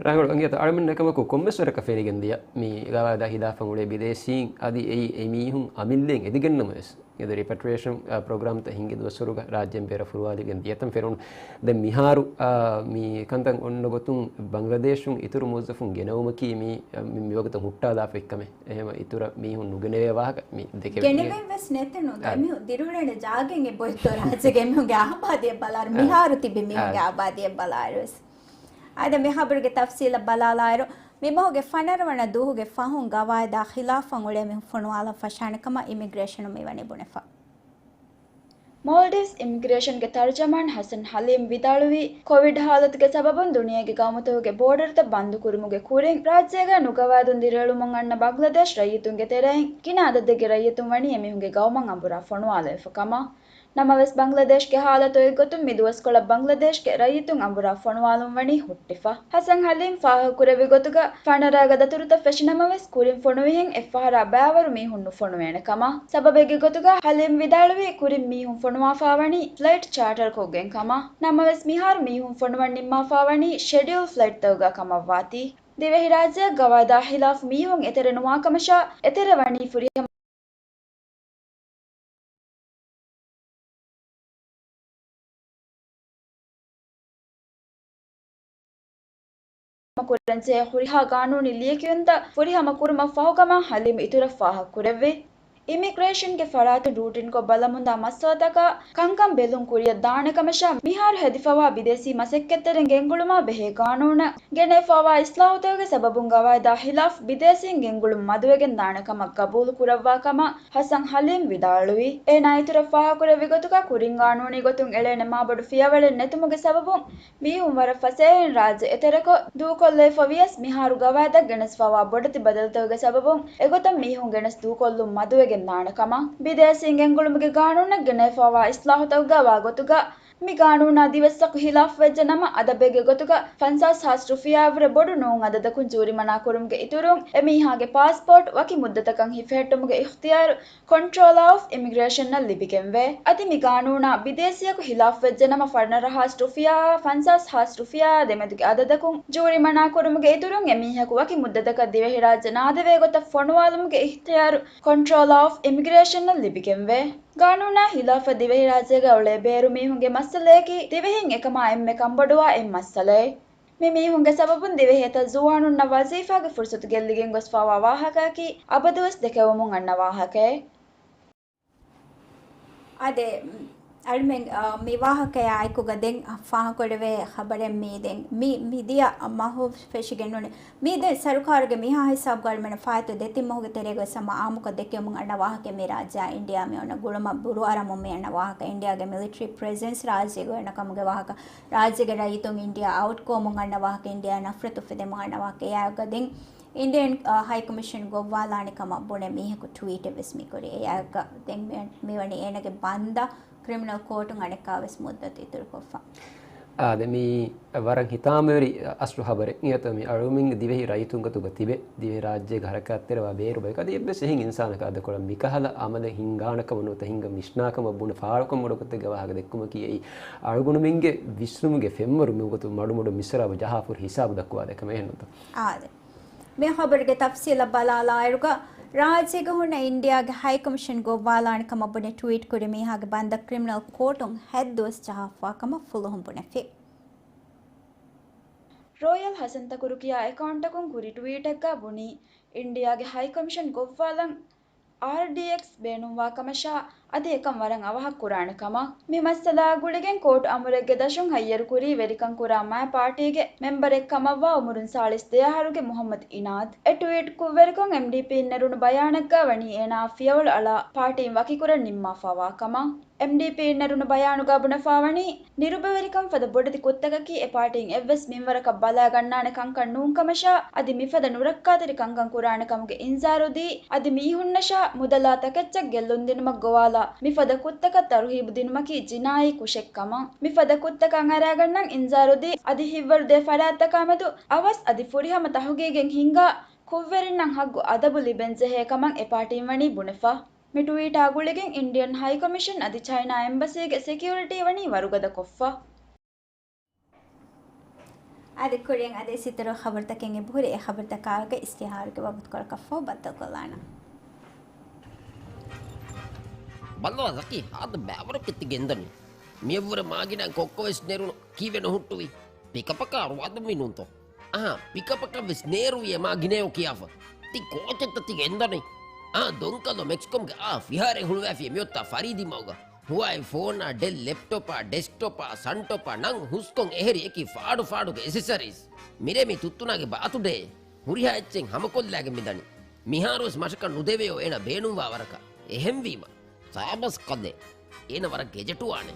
ރަނގަޅު އަނގިއަތަ އަޅަމެންނަކަމަކު ކޮންމެސް ވަރަކަށް ފެނިގެން ދިޔަ މި ގަވާއިދާ ހިލާފަށް އުޅޭ ބިދޭސީން އަދި އެއީ އެ މީހުން އަމިއްލައިން އެދިގެން ނަމަވެސް، އެ ރިޕަޓްރިއޭޝަން، އާ، ޕްރޮގްރާމްތައް ހިންގި ދުވަސްވަރުގަ ރާއްޖޭން ބޭރަށް ފުރުވާލިގެން ދިޔަތަން ފެނުނު. ދެން މިހާރު، އާ، މި ކަންތައް އޮންނަ ގޮތުން ބަނގްލަދޭޝުން އިތުރު މުވައްޒަފުން ގެނައުމަކީ މި، މި ވަގުތަށް ހުއްޓާލާފައި ކަމެއް. އެހެމަ އިތުރަށް މީހުން ނުގެނެވޭ ވާހަކަ މި ދެކެވެނީ. ގެނެވެން ވެސް ނެތެއް ނޫން. އާ. އެމީހުން ދިރިއުޅޭނެ ޖާގައެއް އެބައޮތްތޯ ރާއްޖޭގެ އެމީހުންގެ އާބާދީއަށް ބަލާއިރު، އާ. މިހާރު ތިބި މީހުންގެ އާ. އާބާދީއަށް ބަލާއިރު ވެސް. އާދެ، މި ހަބަރުގެ ތަފްސީލަށް ބަލާލާއިރު، މި މަހުގެ ފަނަރަ ވަނަ ދުވަހުގެ ފަހުން ގަވާއިދާ ޚިލާފަށް އުޅޭ މީހުން ފޮނުވާލަން ފަށާނެ ކަމަށް އިމިގްރޭޝަނުން މިވަނީ ބުނެފަ. މޯލްޑިވްސް އިމިގްރޭޝަންގެ ތަރުޖަމާން ހަސަން ހަލީމް ވިދާޅުވީ، ކޮވިޑް ހާލަތުގެ ސަބަބުން ދުނިޔޭގެ ގައުމުތަކުގެ ބޯޑަރުތައް ބަންދުކުރުމުގެ ކުރިން، ރާއްޖޭގަ ނުގަވާއިދުން ދިރިއުޅުމުން އަންނަ ބަނގްލަދޭޝް ރައްޔިތުންގެ ތެރެއިން ގިނަ އަދަދެއްގެ ރައްޔިތުން ވަނީ އެމީހުންގެ ގައުމަށް އަނބުރާ ފޮނުވާލެވިފަ ކަމަށް. ނަމަވެސް، ބަނގްލަދޭޝްގެ ހާލަތު އޮތްގޮތުން މި ދުވަސްކޮޅަށް ބަނގްލަދޭޝްގެ ރައްޔިތުން އަނބުރާ ފޮނުވާލުން ވަނީ ހުއްޓިފަ. ހަސަން ހަލީމް ފާހަގަކުރެއްވި ގޮތުގަ، ފަނަރަ ގަދަ ދަތުރުތައް ފެށި ނަމަވެސް، ކުރިން ފޮނުވިހެން އެއްފަހަރާ ބައިވަރު މީހުން ނުފޮނުވޭނެ ކަމަށް. ސަބަބެއްގެ ގޮތުގަ ހަލީމް ވިދާޅުވީ، ކުރިން މީހުން ފޮނުވާފާ ވަނީ ފްލައިޓް ޗާޓަރ ކޮށްގެން ކަމަށް. ނަމަވެސް، މިހާރު މީހުން ފޮނުވަން ނިންމާފާ ވަނީ ޝެޑިއުލް ފްލައިޓްތަކުގަ ކަމަށް ވާތީ. ދިވެހިރާއްޖެއަށް ގަވާއިދާ ހިލާފު މީހުން އެތެރެ ނުވާ ކަމަށާ، އެތެރެ ވަނީ ފުރިހަމަ ކުރަންޖެހޭ ހުރިހާ ގާނޫނީ ލިޔެކިޔުންތައް ފުރިހަމަ ކުރުމަށް ފަހުކަމަށް ހަލީމް އިތުރަށް ފާހަގަކުރެއްވި. އިމިގްރޭޝަންގެ ފަރާތުން ރޫޓިންކޮށް ބަލަމުންދާ މައްސަލަތަކާ ކަންކަން ބެލުން ކުރިއަށް ދާނެ ކަމަށާ، މިހާރު ހެދިފަވާ ބިދޭސީ މަސައްކަތްތެރިން ގެންގުޅުމާ ބެހޭ ގާނޫނަށް ގެނެފަވާ އިސްލާހުތަކުގެ ސަބަބުން ގަވާއިދާ ހިލާފް ބިދޭސީން ގެންގުޅުން މަދުވެގެން ދާނެ ކަމަށް ގަބޫލު ކުރައްވާ ކަމަށް ހަސަން ހަލީމް ވިދާޅުވި. އޭނާ އިތުރަށް ފާހަގަކުރެއްވި ގޮތުގަ ކުރިން ގާނޫނީ ގޮތުން އެޅޭނެ މާބޮޑު ފިޔަވަޅެއް ނެތުމުގެ ސަބަބުން މީހުން ވަރަށް ފަސޭހައިން ރާއްޖެ އެތެރެކޮށް ދޫކޮށްލައިފަ ވިޔަސް މިހާރު ގަވާއިދަށް ގެނެސްފަވާ ބޮޑެތި ބަދަލުތަކުގެ ސަބަބުން އެގޮތަށް މީހުން ގެނެސް ދޫކޮށްލުން މަދުވެގެން ދާނެ ކަމަށް. ބިދޭސީން ގެންގުޅުމުގެ ގާނޫނަށް ގެނެފަވާ އިސްލާހުތަކުގަ ވާ ގޮތުގަ މި ގާނޫނާ ދިވެއްސަކު ހިލާފްވެއްޖެ ނަމަ، އަދަބެއްގެ ގޮތުގަ ފަންސާސް ހާސް ރުފިޔާއަށްވުރެ ބޮޑު ނޫން އަދަދަކުން ޖޫރިމަނާ ކުރުމުގެ އިތުރުން، އެމީހާގެ ޕާސްޕޯޓް ވަކި މުއްދަތަކަށް ހިފެހެއްޓުމުގެ އިޚްތިޔާރު ކޮންޓްރޯލާ އޮފް އިމިގްރޭޝަންއަށް ލިބިގެންވޭ. އަދި މި ގާނޫނާ ބިދޭސީއަކު ހިލާފްވެއްޖެ ނަމަ، ފަނަރަ ހާސް ރުފިޔާއާ ފަންސާސް ހާސް ރުފިޔާއާ ދެމެދުގެ އަދަދަކުން ޖޫރިމަނާ ކުރުމުގެ އިތުރުން، އެމީހަކު ވަކި މުއްދަތަކަށް ދިވެހިރާއްޖެ ނާދެވޭ ގޮތަށް ފޮނުވާލުމުގެ އިޚްތިޔާރު ކޮންޓްރޯލާ އޮފް އިމިގްރޭޝަންއަށް ލިބިގެންވޭ. ގާނޫނާ ހިލާފަށް ދިވެހިރާއްޖޭގަ އުޅޭ ބޭރު މީހުންގެ މައްސަލަޔަކީ، ދިވެހިން އެކަމާ އެންމެ ކަންބޮޑުވާ އެއް މައްސަލައެއް. މި މީހުންގެ ސަބަބުން ދިވެހި އެތައް ޒުވާނުންނަށް ވަޒީފާގެ ފުރުސަތު ގެއްލިގެން ގޮސްފާވާ ވާހަކައަކީ، އަބަދުވެސް ދެކެވެމުން އަންނަ ވާހަކައެއް. އާދެ، އަޅުމެން، އާ، މި ވާހަކަޔާ އެކުގަ ދެން ފާހަގަކުރެވޭ ޚަބަރެއް މީ ދެން މި، މިދިޔަ މަހު ފެށިގެންނޫނެ. މީ ދެން ސަރުކާރުގެ މިހާ ހިސާބުގަ އަޅުމެންނަށް ފާއިތުވެ ދެތިން މަހުގެ ތެރޭގަ ވެސް ހަމަ އާއްމުކޮށް ދެކެވެމުން އަންނަ ވާހަކަ މި ރާއްޖެއާ އިންޑިއާ މި އޮންނަ ގުޅުމަށް ބުރޫ އަރަމުން މި އަންނަ ވާހަކަ އިންޑިއާގެ މިލިޓަރީ ޕްރެޒެންސް ރާއްޖޭގަ އޮންނަ ކަމުގެ ވާހަކަ ރާއްޖޭގެ ރައްޔިތުން އިންޑިއާ އައުޓް ކޮވަމުން އަންނަ ވާހަކަ އިންޑިއާ ނަފްރަތު ފެދެމުން އަންނަ ވާހަކަ އެއާގަ ދެން އިންޑިއަން، އާ، ހައިކަމިޝަން ގޮއްވާލާނެ ކަމަށް ބުނެ މީހަކު ޓްވީޓެއް ވެސް މި ކުރި. އެއާގަ ދެން މި، މިވަނީ އޭނަގެ ބަންދަށް ކްރިމިނަލް ކޯޓުން އަނެއްކާވެސް މުއްދަތު އިތުރުކޮށްފަ. އާދެ، މީ ވަރަށް ހިތާމަވެރި އަސްލު ހަބަރެއް. އިނގޭތޯ މި އަޅުމެން ދިވެހި ރައްޔިތުންގެ ތުގަ ތިބެ، ދިވެހި ރާއްޖޭގެ ހަރަކާތްތެރިވާ ބޭރު ބަޔަކަށް އަދި އެއްވެސް އެހެން އިންސާނަކަށް އަދަކޮޅަށް މިކަހަލަ އަމަލެއް ހިންގާނެ ކަމަށް ނުވަތަ ހިންގަން މި ވިސްނާ ކަމަށް ބުނެ ފާޅުކަން ބޮޑު ގޮތެއްގެ ވާހަކަ ދެއްކުމަކީ އެއީ އަޅުގަނޑުމެންގެ ވިސްނުމުގެ ފެންވަރު މިވަގުތު މަޑުމަޑު މިސްރާބު ޖަހާފަ ހުރި ހިސާބު ދައްކުވާދޭ ކަމެއް ނޫންތޯ؟ އާދެ. މި ޚަބަރުގެ ތަފްސީލަށް ބަލާލާއިރުގަ، ރާއްޖޭގަ ހުންނަ އިންޑިއާގެ ހައިކަމިޝަން ގޮއްވާލާނެ ކަމަށް ބުނެ ޓްވީޓް ކުރި މީހާގެ ބަންދަށް ކްރިމިނަލް ކޯޓުން ހަތް ދުވަސް ޖަހާފާ ކަމަށް ފުލުހުން ބުނެފި. ރޯޔަލް ހަސަން ތަކުރު ކިޔާ އެކައުންޓަކުން ކުރި ޓްވީޓެއްގަ ބުނީ، އިންޑިއާގެ ހައިކަމިޝަން ގޮއްވާލަން އާރްޑީއެކްސް ބޭނުންވާ ކަމަށާ، އަދި އެކަން ވަރަށް އަވަހަށް ކުރާނެ ކަމަށް. މި މައްސަލާއާ ގުޅިގެން ކޯޓު އަމުރެއްގެ ދަށުން ހައްޔަރު ކުރީ ވެރިކަން ކުރާ މާތް ޕާޓީގެ މެމްބަރެއް ކަމަށްވާ އުމުރުން ސާޅީސް ދެ އަހަރުގެ މުހައްމަދު އިނާދު. އެ ޓުވީޓް ކުށްވެރިކޮށް އެމްޑީޕީން ނެރުނު ބަޔާނެއްގަ ވަނީ އޭނާ ފިޔަވަޅު އަޅާ ޕާޓީން ވަކިކުރަން ނިންމާފާވާ ކަމަށް. އެމްޑީޕީން ނެރުނު ބަޔާނުގަ ބުނެފާވަނީ، ނިރުބެވެރިކަން ފަދަ ބޮޑެތި ކުށްތަކަކީ އެ ޕާޓީން އެއްވެސް މިންވަރަކަށް ބަލާގަންނާނެ ކަންކަން ނޫން ކަމަށާ، އަދި މިފަދަ ނުރައްކާތެރި ކަންކަން ކުރާނެ ކަމުގެ އިންޒާރު ދީ، އަދި މީހުންނަށާ މުދަލާ ތަކެއްޗަށް ގެއްލުންދިނުމަށް ގޮވާލާ މިފަދަ ކުށްތަކަށް ތަރުހީބު ދިނުމަކީ ޖިނާއީ ކުށެއް ކަމަށް. މިފަދަ ކުށްތަކަށް އަރާގަންނަން އިންޒާރު ދީ، އަދި ހިތްވަރު ދޭ ފަރާތްތަކާމެދު އަވަސް އަދި ފުރިހަމަ ތަހުގީގެއް ހިންގާ ކުށްވެރިންނަށް ހައްގު އަދަބު ލިބެންޖެހޭ ކަމަށް އެ ޕާޓީން ވަނީ ބުނެފަ. މި ޓުވީޓާ ގުޅިގެން އިންޑިއަން ހައިކޮމިޝަން އަދި ޗައިނާ އެމްބަސީގެ ސެކިއުރިޓީ ވަނީ ވަރުގަދަ ކޮށްފަ. އަދި ކުރިން އަދި ސިތަރު ޚަބަރުތަކެއް އެބަހުރި، އެ ޚަބަރުތަކާގެ އިސްތިހާރުގެ ވަގުތުކޮޅަކަށްފަހު ބައްދަލުކޮށްލާނަން. ބައްލަވާ ޒަކީ، ހާދަ ބައިވަރަކަށް ތި ގެންދަނީ. މިއަށްވުރެ މާގިނަ ކޮއްކޮވެސް ނެރުނު ކީއްވެ ނުހުއްޓުވީ؟ ޕިކަޕަކާ ރުވާދުންވީ ނޫންތޯ؟ އަހާ، ޕިކަޕަކަށްވެސް ނޭރުވިޔޭ މާ ގިނައެއް ކިޔާފަ. ތި ކޯޗެއްތަ ތި ގެންދަނީ؟ އާ، ދޮންކަލޯ މެކްސްކޮމްގެ އާ ފިހާރައެއް ހުޅުވައިފި މިއޮތާ ފަރީދީ މަގުގަ. ހުވާއި ފޯނާ، ޑެލް ލެޕްޓޮޕާ، ޑެސްކްޓޮޕާ، ސަންޓޮޕާ ނަން ހުސްކޮން އެހެރި އެކި ފާޑު ފާޑުގެ އެސެސަރީސް. މިރޭ މި ތުއްތުނާގެ ބާތުޑޭ. ހުރިހާ އެއްޗެއް ހަމަކޮށްލާގެން މިދަނީ. މިހާރުވެސް މަށަކަށް ނުދެވެޔޯ އޭނަ ބޭނުންވާ ވަރަކަށް. އެހެންވީމަ، ސާބަސް ކަލޭ. އޭނަ ވަރަށް ގެޖެޓުވާނެ.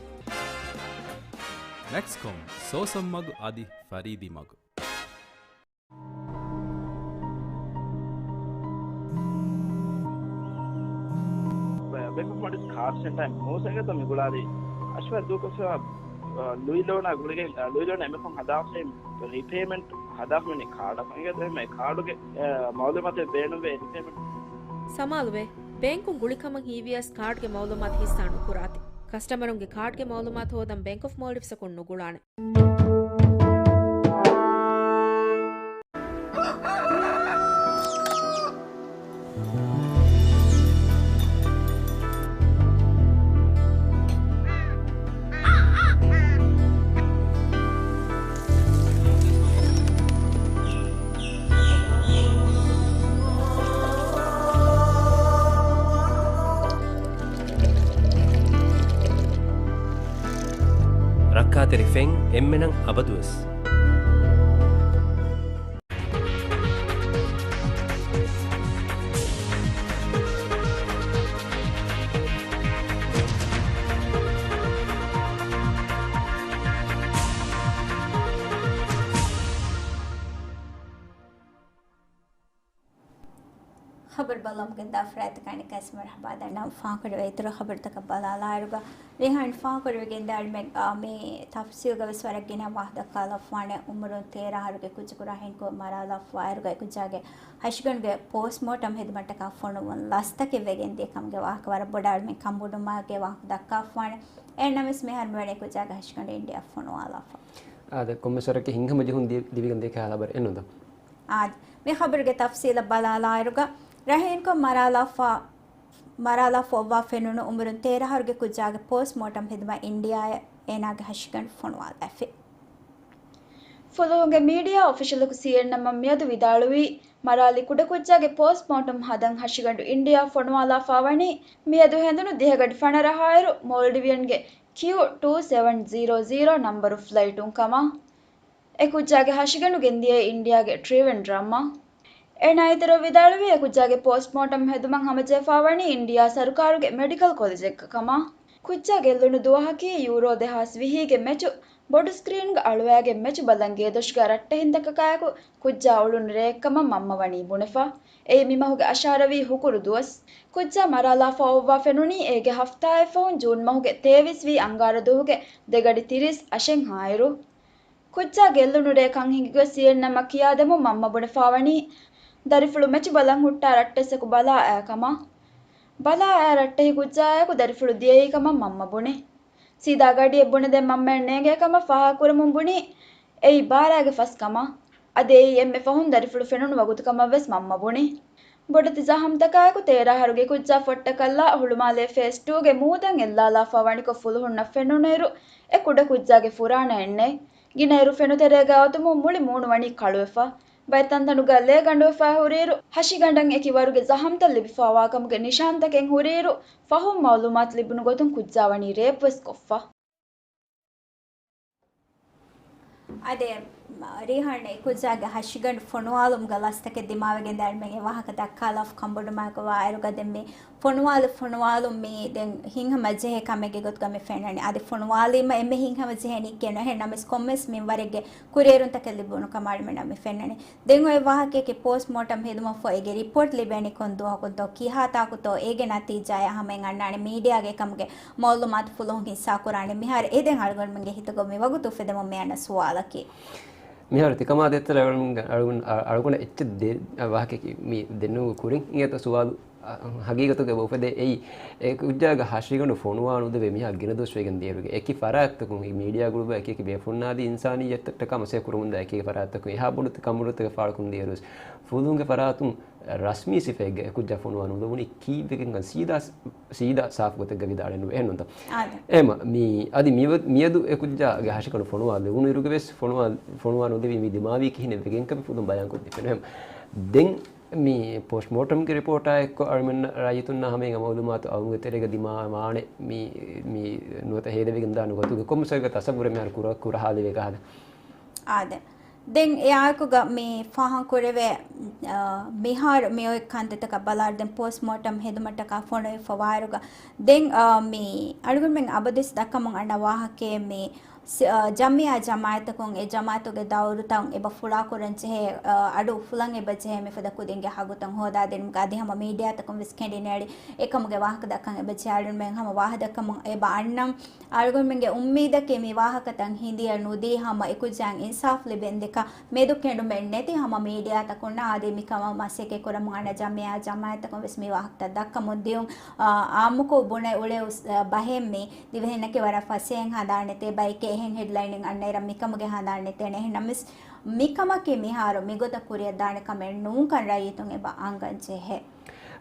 މެކްސްކޮމް، ސޯސަން މަގު އަދި ފަރީދީ މަގު. ބެ-، ބެކޮފް މޮޑިސް ކާޑް ސެންޓަރ މޫސަގަތަ މި ގުޅާލީ އަޝްވަރް ދޫކޮށްފައިވާ، އަ، ލުއި ލޯނާ ގުޅިގެން، އަ، ލުއި ލޯނާ އެންމެ ފަހުން ހަދާފައި ރީޕޭމަންޓް ހަދާފަ މިނި ކާޑަކަށް އިނގޭތޯ އެންމެ ކާޑުގެ، އަ، މައުލޫމާތެއް ބޭނުންވޭ ރީޕޭމަންޓް. ސަމާލުވޭ، ބޭންކުން ގުޅިކަމަށް ހީވިޔަސް ކާޑްގެ މައުލޫމާތު ހިއްސާ ނުކުރާތި. ކަސްޓަމަރުންގެ ކާޑްގެ މައުލޫމާތު ހޯދަން ބޭންކް އޮފް މޯލްޑިވްސްއަކުން ނުގުޅާނެ. ރައްކާތެރި ފެން އެންމެނަށް އަބަދުވެސް. ޚަބަރު ބަލަމުގެން ދާފަރާތްތަކާ ނިކަސް މަރުޙަބާ ދަންނަވަން. ފާހަގަކުރެވޭ އިތުރު ޚަބަރުތަކަށް ބަލާލާއިރުގަ، ރިހާން ފާހަގަކުރެވިގެންދާ އިލްމެއް، އާ، މި ތަފްސީލްގަވެސް ވަރަށް ގިނަ ވާހަކަ ދައްކާލަފާނެ. އުމުރުން ތޭރަ އަހަރުގެ ކުއްޖަކު ރަހީންކޮށް މަރާލާފައިރުގަ އެކުއްޖާގެ ހަށިގަނޑުގެ ޕޯސްޓްމޯޓަމް ހިދުމަތަކާ ފޮނުވުން ލަސްތަކެއް ވެގެންދިޔަ ކަމުގެ ވާހަކަ ވަރަށް ބޮޑަށް އިލްމެއް ކަންބޮޑުވުމާގެ ވާހަކަ ދައްކާފާނެ. އެހެންނަމަވެސް މިހާރު މިވަނީ އެކުއްޖާގެ ހަށިގަނޑު އިންޑިއާ ފޮނުވާލާފަ. އާދެ، ކޮންމެސް ވަރަކަށް ހިތްހަމަޖެހުން ދި-، ލިބިގެން ދިޔަ ކަހަލަ ބަރެއް އެއްނުދޯ. އާދެ، މި ޚަބަރުގެ ތަފްސީލަށް ބަލާލާއިރުގަ، ރަހީންކޮށް މަރާލާފަ، މަރާލާފަ އޮއްވާ ފެނުނު އުމުރުން ތޭރަ އަހަރުގެ ކުއްޖާގެ ޕޯސްޓްމޯޓަމް ހިދުމަތް އިންޑިއާއަށް އޭނާގެ ހަށިގަނޑު ފޮނުވާލައިފި. ފުލުހުންގެ މީޑިއާ އޮފިޝަލަކު ސީއެންއެމްއަށް މިއަދު ވިދާޅުވީ، މަރާލި ކުޑަކުއްޖާގެ ޕޯސްޓްމޯޓަމް ހަދަން ހަށިގަނޑު އިންޑިއާ ފޮނުވާލާފާވަނީ މިއަދު ހެނދުނު ދިހަގަޑި ފަނަރަ އަހަރު މޯލްޑިވިއަންގެ ކިޔޫ ޓޫ ސެވަން ޒީރޯ ޒީރޯ ނަންބަރު ފްލައިޓުން ކަމަށް. އެކުއްޖާގެ ހަށިގަނޑު ގެންދިޔައީ އިންޑިއާގެ ޓްރިވެންޑްރަމްއަށް. އޭނާ އިތުރަށް ވިދާޅުވީ، އެކުއްޖާގެ ޕޯސްޓްމޯޓަމް ހެދުމަށް ހަމަޖެހިފާވަނީ އިންޑިއާ ސަރުކާރުގެ މެޑިކަލް ކޮލެޖެއްގަ ކަމަށް. ކުއްޖާ ގެއްލުނު ދުވަހަކީ ޔޫރޯ ދެހާސް ވިހީގެ މެޗު ބޮޑު ސްކްރީންގަ އަޅުވައިގެން މެޗު ބަލަން ގޭދޮށުގަ ރައްޓެހިންތަކަކާއެކު ކުއްޖާ އުޅުނު ރެއެއްކަމަށް މަންމަ ވަނީ ބުނެފަ. އެއީ މިމަހުގެ އަށާރަވީ ހުކުރު ދުވަސް. ކުއްޖާ މަރާލާފަ އޮއްވާ ފެނުނީ އޭގެ ހަފްތާއެއް ފަހުން ޖޫން މަހުގެ ތޭވީސް ވީ އަންގާރަ ދުވަހުގެ ދެގަޑި ތިރީސް އަށެއްހާއިރު. ކުއްޖާ ގެއްލުނު ރޭ ކަން ހިނގިގޮތް ސީއެންއެމްއަށް ކިޔާދެމުން މަންމަ ބުނެފާވަނީ، ދަރިފުޅު މެޗު ބަލަން ހުއްޓާ ރައްޓެއްސަކު ބަލާ އައި ކަމަށް. ބަލާ އައި ރައްޓެހި ކުއްޖާއާއެކު ދަރިފުޅު ދިޔައީ ކަމަށް މަންމަ ބުނި. ސީދާ ގަޑިއެއް ބުނެދޭން މަންމައަށް ނޭނގޭ ކަމަށް ފާހަގަކުރަމުން ބުނީ، އެއީ ބާރާގެ ފަސް ކަމަށް. އަދި އެއީ އެންމެ ފަހުން ދަރިފުޅު ފެނުނު ވަގުތު ކަމަށްވެސް މަންމަ ބުނި. ބޮޑެތި ޒަހަމްތަކާއެކު ތޭރަ އަހަރުގެ ކުއްޖާ ފޮއްޓަކަށްލާ ހުޅުމާލޭ ފޭސް ޓޫގެ މޫދަށް އެއްލާލާފަ ވަނިކޮށް ފުލުހުންނަށް ފެނުނުއިރު، އެ ކުޑަ ކުއްޖާގެ ފުރާނައެއް ނެތް. ގިނައިރު ފެނުތެރޭގަ އޮތުމުން މުޅި މޫނު ވަނީ ކަޅުވެފަ. ބައެއް ތަންތަނުގަ ލޭ ގަނޑުވެފަ ހުރިއިރު، ހަށިގަނޑަށް އެކި ވަރުގެ ޒަހަމްތައް ލިބިފައިވާކަމުގެ ނިޝާންތަކެއް ހުރިއިރު، ފަހުން މައުލޫމާތު ލިބުނު ގޮތުން ކުއްޖާ ވަނީ ރޭޕްވެސް ކޮށްފަ. އަދި ރީހާން އެ ކުއްޖާގެ ހަށިގަނޑު ފޮނުވާލުމުގަ ލަސްތަކެއް ދިމާވެގެން ދާން މެ އެ ވާހަކަ ދައްކާލާފަ ކަނބޮޑުމާގަ ވާއިރުގަ ދެން މި ފޮނުވާލި ފޮނުވާލުން މީ ދެން ހިތްހަމަ ޖެހޭ ކަމެއްގެ ގޮތުގަ މި ފެންނަނީ. އަދި ފޮނުވާލީމަ އެންމެ ހިތްހަމަ ޖެހެނީ ކިޔަން އެހެން ނަމަވެސް ކޮންމެސް މިންވަރެއްގެ ކުރިއެރުންތަކެއް ލިބުނު ކަމާ އަޅުމެންނަށް މި ފެންނަނީ. ދެން އޮތް ވާހަކައަކީ ޕޯސްޓްމޯޓަމް ހިދުމަތް ފޮތްގެ ރިޕޯޓް ލިބޭނީ ކޮން ދުވަހަކުންތޯ ކިހާ ތާކުތޯ އޭގެ ނަތީޖާއާ ހަމައިން އަންނާނެ މީޑިއާގެ އެކަމުގެ މައުލޫމާތު ފުލުހުން ހިއްސާކުރާނެ. މިހާރު އެ ދެން އަޅުގަނޑުމެންގެ ހިތުގަ މިވަގުތު އުފެދެމުން މި އަންނަ ސުވާލަކީ. މިހާރު ތިކަމާ ދޭތެރޭ އަޅުގަނޑު، އަޅުގަނޑު، އަޅުގަނޑަށް އެއްޗެއް ދޭ ވާހަކައަކީ މި ދެންނެވުމުގެ ކުރިން އިނގޭތޯ ސުވާލު. އަ، ހަގީގަތުގަ އެބަ އުފެދޭ އެއީ، އެ ކުއްޖާގެ ހަށިގަނޑު ފޮނުވާ ނުދެވޭ މިހާ ގިނަ ދުވަސް ވެގެން ދިޔައިރުގެ އެކި ފަރާތްތަކުން އެ މީޑިއާ ގުޅުބާ އެކި އެކި ބޭފުޅުންނާ އަދި އިންސާނިއްޔަތަށްޓަކާ މަސައްކަތް ކުރަމުންދާ އެކި އެކި ފަރާތްތަކުން އެހާ ބޮޑު ކަނބޮޑުތަކެއް ފާޅުކުރަމުން ދިޔައިރުވެސް ފުލުހުންގެ ފަރާތުން ރަސްމީ ސިފައެއްގަ އެ ކުއްޖާ ފޮނުވާ ނުލެވުނީ ކީއްވެގެންކަން ސީދާ، ސީދާ ސާފު ގޮތެއްގަ ވިދާޅެއް ނުވޭ. އެހެންނޫންތަ؟ އާދެ. އެހެމަ މި އަދި މިވަ-، މިއަދު އެ ކުއްޖާގެ ހަށިގަނޑު ފޮނުވާ ލެވުނު އިރުގެ ވެސް ފޮނުވާ، ފޮނުވާ ނުލެވީ މި ދިމާވީ ކިހިނެއް ވެގެންކަން ފުލުން ބަޔާންކޮށްދީފަ. އެހެމަ ދެން މި ޕޯސްޓްމޯޓަމްގެ ރިޕޯޓާ އެއްކޮށް އަޅުމެން ރައްޔިތުންނާ ހަމައިން މައުލޫމާތު އައުމުގެ ތެރޭގަ ދިމާވާނެ މި، މި ނުވަތަ ހޭދަވެގެން ދާނެ ގޮތުގެ ކޮންމެސް ތަސައްވުރެއް މިހާރު ކުރަ-، ކުރަހާލެވޭ ކަހަލަ. އާދެ. ދެން އެއާއެކުގަ މި ފާހަގަކުރެވޭ، އާ، މިހާރު މިއޮތް ކަންތައްތަކަށް ބަލާއިރު ދެން ޕޯސްޓްމޯޓަމް ހިދުމަތަކާ ފޮނުވިފަ ވާއިރުގަ ދެން، އާ، މި އަޅުގަނޑުމެން އަބަދުވެސް ދައްކަމުން އަންނަ ވާހަކައެއް މި ސި-، އާ، ޖަމިއްޔާ ޖަމާއަތްތަކުން އެ ޖަމާއަތުގެ ދައުރުތައް އެބަ ފުޅާކުރަން ޖެހޭ، އާ، އަޑު އުފުލަން އެބަ ޖެހޭ މިފަދަ ކުދިންގެ ހައްގުތައް ހޯދާދިނުމުގަ އަދި ހަމަ މީޑިއާތަކުން ވެސް ކެނޑިނޭޅި އެކަމުގެ ވާހަކަ ދައްކަން އެބަ ޖެހޭ އަޅުގަނޑުމެން ހަމަ ވާހަކަ ދައްކަމުން އެބަ އަންނަން. އަޅުގަނޑުމެންގެ އުއްމީދަކީ މި ވާހަކަތައް ހިނދިޔަ ނުދީ ހަމަ އެކުއްޖާއަށް އިންސާފް ލިބެންދެކަ މެދު ކެނޑުމެއް ނެތި ހަމަ މީޑިއާތަކުންނާ އަދި މިކަމަށް މަސައްކަތް ކުރަމުން އަންނަ ޖަމިއްޔާ ޖަމާއަތްތަކުން ވެސް މި ވާހަކަތައް ދައްކަމުން ދިޔުން. އާ، އާއްމުކޮށް ބުނެ އުޅޭ އުސް-، އާ، ބަހެއް މި ދިވެހިންނަކީ ވަރަށް ފަސޭހައިން ހަނދާން ނެތޭ ބައެކޭ އެހެން ހެޑްލައިނެއް އަންނައިރަށް މިކަމުގެ ހަނދާން ނެތޭނެ. އެހެން ނަމަވެސް މިކަމަކީ މިހާރު މިގޮތަށް ކުރިއަށް ދާނެ ކަމެއް ނޫންކަން ރައްޔިތުން އެބަ އަންގަން ޖެހޭ.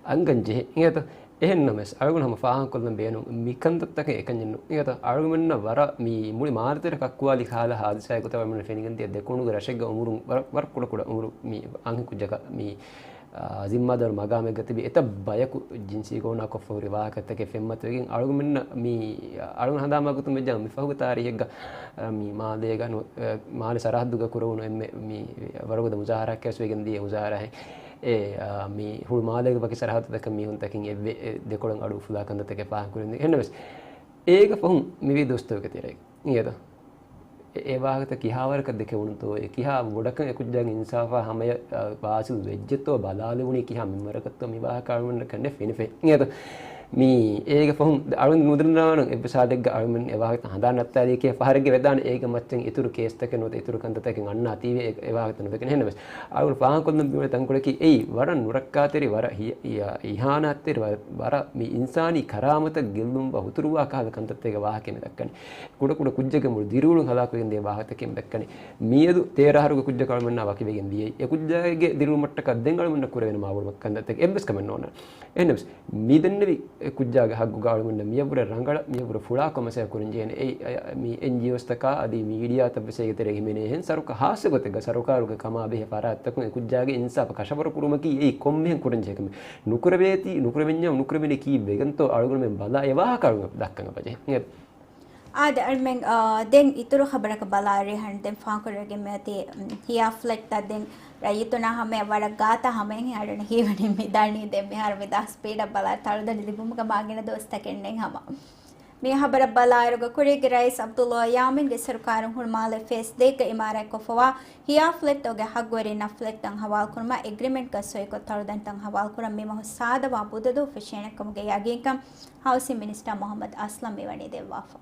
އަންގަން ޖެހޭ. އިނގޭތޯ؟ އެހެން ނަމަވެސް، އަޅުގަނޑު ހަމަ ފާހަގަކޮށްލަން ބޭނުން މިކަންތައްތަކެއް އެކަންޏެއް ނޫން. އިނގޭތޯ؟ އަޅުގަނޑުމެންނަށް ވަރަށް މި މުޅި މާލެ ތެރެ ކައްކުވާލި ކަހަލަ ހާދިސާއެއް ގޮތަށް އަޅުގަނޑު ފެނިގެން ދިޔަ ދެކުނުގެ ރަށެއްގަ އުމުރުން ވަރަށް، ވަރަށް ކުޑަ ކުޑަ އުމުރު މި އަންހެން ކުއްޖަކަށް މި، އާ، ޒިންމާދާރު މަގާމެއްގަ ތިބި އެތައް ބަޔަކު ޖިންސީ ގޯނާކޮށްފަ ހުރި ވާހަކަތަކެއް ފެންމަތިވެގެން އަޅުގަނޑުމެންނަށް މި، އަޅުގަނޑު ހަނދާންވާ ގޮތުން ވެއްޖާ މިފަހުގެ ތާރީހެއްގަ، އާ، މި މާލޭގަ ނު-، އާ، މާލެ ސަރަހައްދުގަ ކުރެވުނު އެންމެ މި ވަރުގަދަ މުޒާހަރާއެއް ވެސް ވެގެން ދިޔަ މުޒާހަރާއެއް. އެ، އާ، މި ހުޅު މާލޭގެ ވަކި ސަރަހައްދުތަކަށް މީހުންތަކެއް އެއްވެ، އެ ދެކޮޅަށް އަޑު އުފުލާ ކަންތައްތަކެއް ފާހަގަކުރެވެން. އެހެންނަމަވެސް، އޭގެ ފަހުން މިވީ ދުވަސްތަކުގެ ތެރޭގަ. އިނގޭތޯ؟ އެ، އެ ވާހަކަތައް ކިހާވަރަކަށް ދެކެވުނުތޯ، އެ ކިހާ ބޮޑަކަށް އެ ކުއްޖާގެ އިންސާފާ ހަމަޔަށް، އާ، ވާސިލް ވެއްޖެތޯ، ބަލާލެވުނީ ކިހާ މިންވަރަކަށްތޯ މި ވާހަކަ އަޅުގަނޑަކަށް ނެ ފެނިފަ. އިނގޭތޯ؟ މި އޭގެ ފަހުން އަޅުގަނޑު ނުދަންނަވާނަން އެއްވެސް ހާލެއްގަ އަޅުގަނޑު އެ ވާހަކަ ހަނދާން ނައްތާލީ ކޭ ފަހަރެއްގެ ވެދާނެ އޭގެ މައްޗަށް އިތުރު ކޭސްތަކެއް ނުވަތަ އިތުރު ކަންތައްތަކެއް އަންނާތީވެ އެ، އެ ވާހަކަ ނުދެކެން. އެހެންނަމަވެސް، އަޅުގަނޑު ފާހަގަކޮށްލަން ބޭނުންވާ ތަންކޮޅަކީ އެއީ ވަރަށް ނުރައްކާތެރި، ވަރަށް ހި-، އި-، އިހާނާތްތެރި، ވަރަށް، ވަރަށް މި އިންސާނީ ކަރާމަތަށް ގެއްލުންވާ ހުތުރުވާ ކަހަލަ ކަންތައްތަކެއް ވާހަކައެއް މި ދައްކަނީ. ކުޑަކުޑަ ކުއްޖެއްގެ މުޅި ދިރިއުޅުން ހަލާކުވެގެން ދިޔަ ވާހަކަތަކެއް މި ދައްކަނީ. މިއަދު ތޭރަ އަހަރުގެ ކުއްޖަކަށް އަޅުމެންނާ ވަކިވެގެން ދިޔައީ. އެ ކުއްޖާގެ ދިރިއުޅުމަށްޓަކާ ދެން އަޅުމެންނަށް ކުރެވޭނެ މާބޮޑު ކަންތައްތަކެއް އެއްވެސް ކަމެއް ނޯންނާނެ. އެހެންނަމަވެސް، މި ދެންނެވި އެ ކުއްޖާގެ ހައްގުގަ އަޅުމެންނަށް މިޔަށްވުރެ ރަނގަޅަށް، މިޔަށްވުރެ ފުޅާކޮށް މަސައްކަތް ކުރަން ޖެހޭނެ. އެއީ، އަ، މި އެންޖީއޯސްތަކާ އަދި މީޑިއާތައްވެސް އޭގެ ތެރޭގަ ހިމެނޭ. އެހެން ސަރުކަ-، ހާއްސަ ގޮތެއްގަ ސަރުކާރުގެ ކަމާބެހޭ ފަރާތްތަކުން އެ ކުއްޖާގެ އިންސާފަށް ކަށަވަރު ކުރުމަކީ އެއީ ކޮންމެހެން ކުރަން ޖެހޭ ކަމެއް. ނުކުރެވޭތީ، ނުކުރެވެންޏާ ނުކުރެވޭނެ ކީއްވެގެންތޯ އަޅުގަނޑުމެން ބަލާ އެ ވާހަކަ އަޅުގަނޑު ދައްކަން އެބަޖެހޭ. އާދެ، އަޅުމެން، އާ، ދެން އިތުރު ޚަބަރަކަށް ބަލާ ރޭހަން. ދެން ފާހަގަކުރެވިގެން މިއޮތީ، އުން، ހިޔާ ފްލެޓްތައް ދެން ރައްޔިތުންނާ ހަމަޔަށް ވަރަށް ގާތަށް ހަމައިން އަޅުން ހީވަނީ މި ދަނީ. ދެން މިހާރު މި ދާސް ސްޕީޑަށް ބަލާ ތަޅުދަނޑި ލިބުމުގަ މާ ގިނަ ދުވަސްތަކެއް ނެތް ހަމަ. މި ހަބަރަށް ބަލާއިރުގަ ކުރީގެ ރައީސް އަބްދުﷲ ޔާމީންގެ ސަރުކާރުން ހުޅުމާލެ ފޭސް ދޭއްގަ އިމާރާތްކޮށްފަވާ ހިޔާ ފްލެޓްތަކުގެ ހައްގުވެރިންނަށް ފްލެޓްތައް ހަވާލުކުރުމަށް އެގްރިމެންޓްގަ ސޮއިކޮށް ތަޅުދަނޑުތައް ހަވާލުކުރަން މި މަހު ސާދަވާ ބުދަ ދުވަހު ފެށޭނެ ކަމުގެ ޔަގީންކަން ހައުސިން މިނިސްޓަރ މުހައްމަދު އަސްލަމް މިވަނީ ދެއްވާފަ.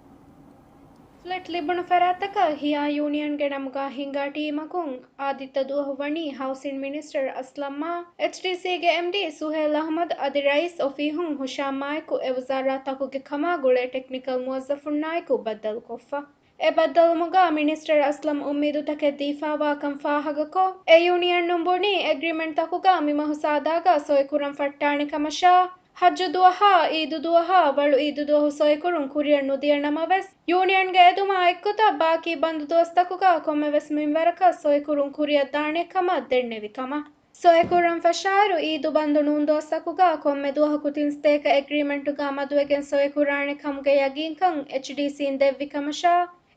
ފްލެޓް ލިބުނު ފަރާތްތަކަށް ހިޔާ ޔޫނިއަންގެ ނަމުގަ ހިންގާ ޓީމަކުން އާދިއްތަ ދުވަހު ވަނީ ހައުސިން މިނިސްޓަރ އަސްލަމްއާ، އެޗްޑީސީގެ އެމްޑީ ސުހޭލް އަހްމަދު އަދި ރައީސް އޮފީހުން ހުޝާމްއާއެކު އެ ވުޒާރާތަކުގެ ކަމާ ގުޅޭ ޓެކްނިކަލް މުވައްޒަފުންނާއެކު ބައްދަލުކޮށްފަ. އެ ބައްދަލުވުމުގަ މިނިސްޓަރ އަސްލަމް އުއްމީދުތަކެއް ދީފާވާކަން ފާހަގަކޮށް، އެ ޔޫނިއަނުން ބުނީ އެގްރިމެންޓްތަކުގަ މި މަހު ސާދާގަ ސޮއިކުރަން ފައްޓާނެ ކަމަށާ، ޙައްޖު ދުވަހާ، ޢީދު ދުވަހާ، ވަޅު ޢީދު ދުވަހު ސޮއިކުރުން ކުރިއަށް ނުދިޔަ ނަމަވެސް، ޔޫނިއަންގެ އެދުމާ އެއްގޮތަށް ބާކީ ބަންދު ދުވަސްތަކުގަ ކޮންމެވެސް މިންވަރަކަށް ސޮއިކުރުން ކުރިއަށް ދާނެ ކަމަށް ދެންނެވި ކަމަށް. ސޮއިކުރަން ފަށާއިރު، ޢީދު ބަންދު ނޫން ދުވަސްތަކުގަ ކޮންމެ ދުވަހަކު ތިން ސްޓޭކަށް އެގްރީމަންޓުގަ މަދުވެގެން ސޮއިކުރާނެ ކަމުގެ ޔަގީންކަން އެޗްޑީސީން ދެއްވި ކަމަށާ،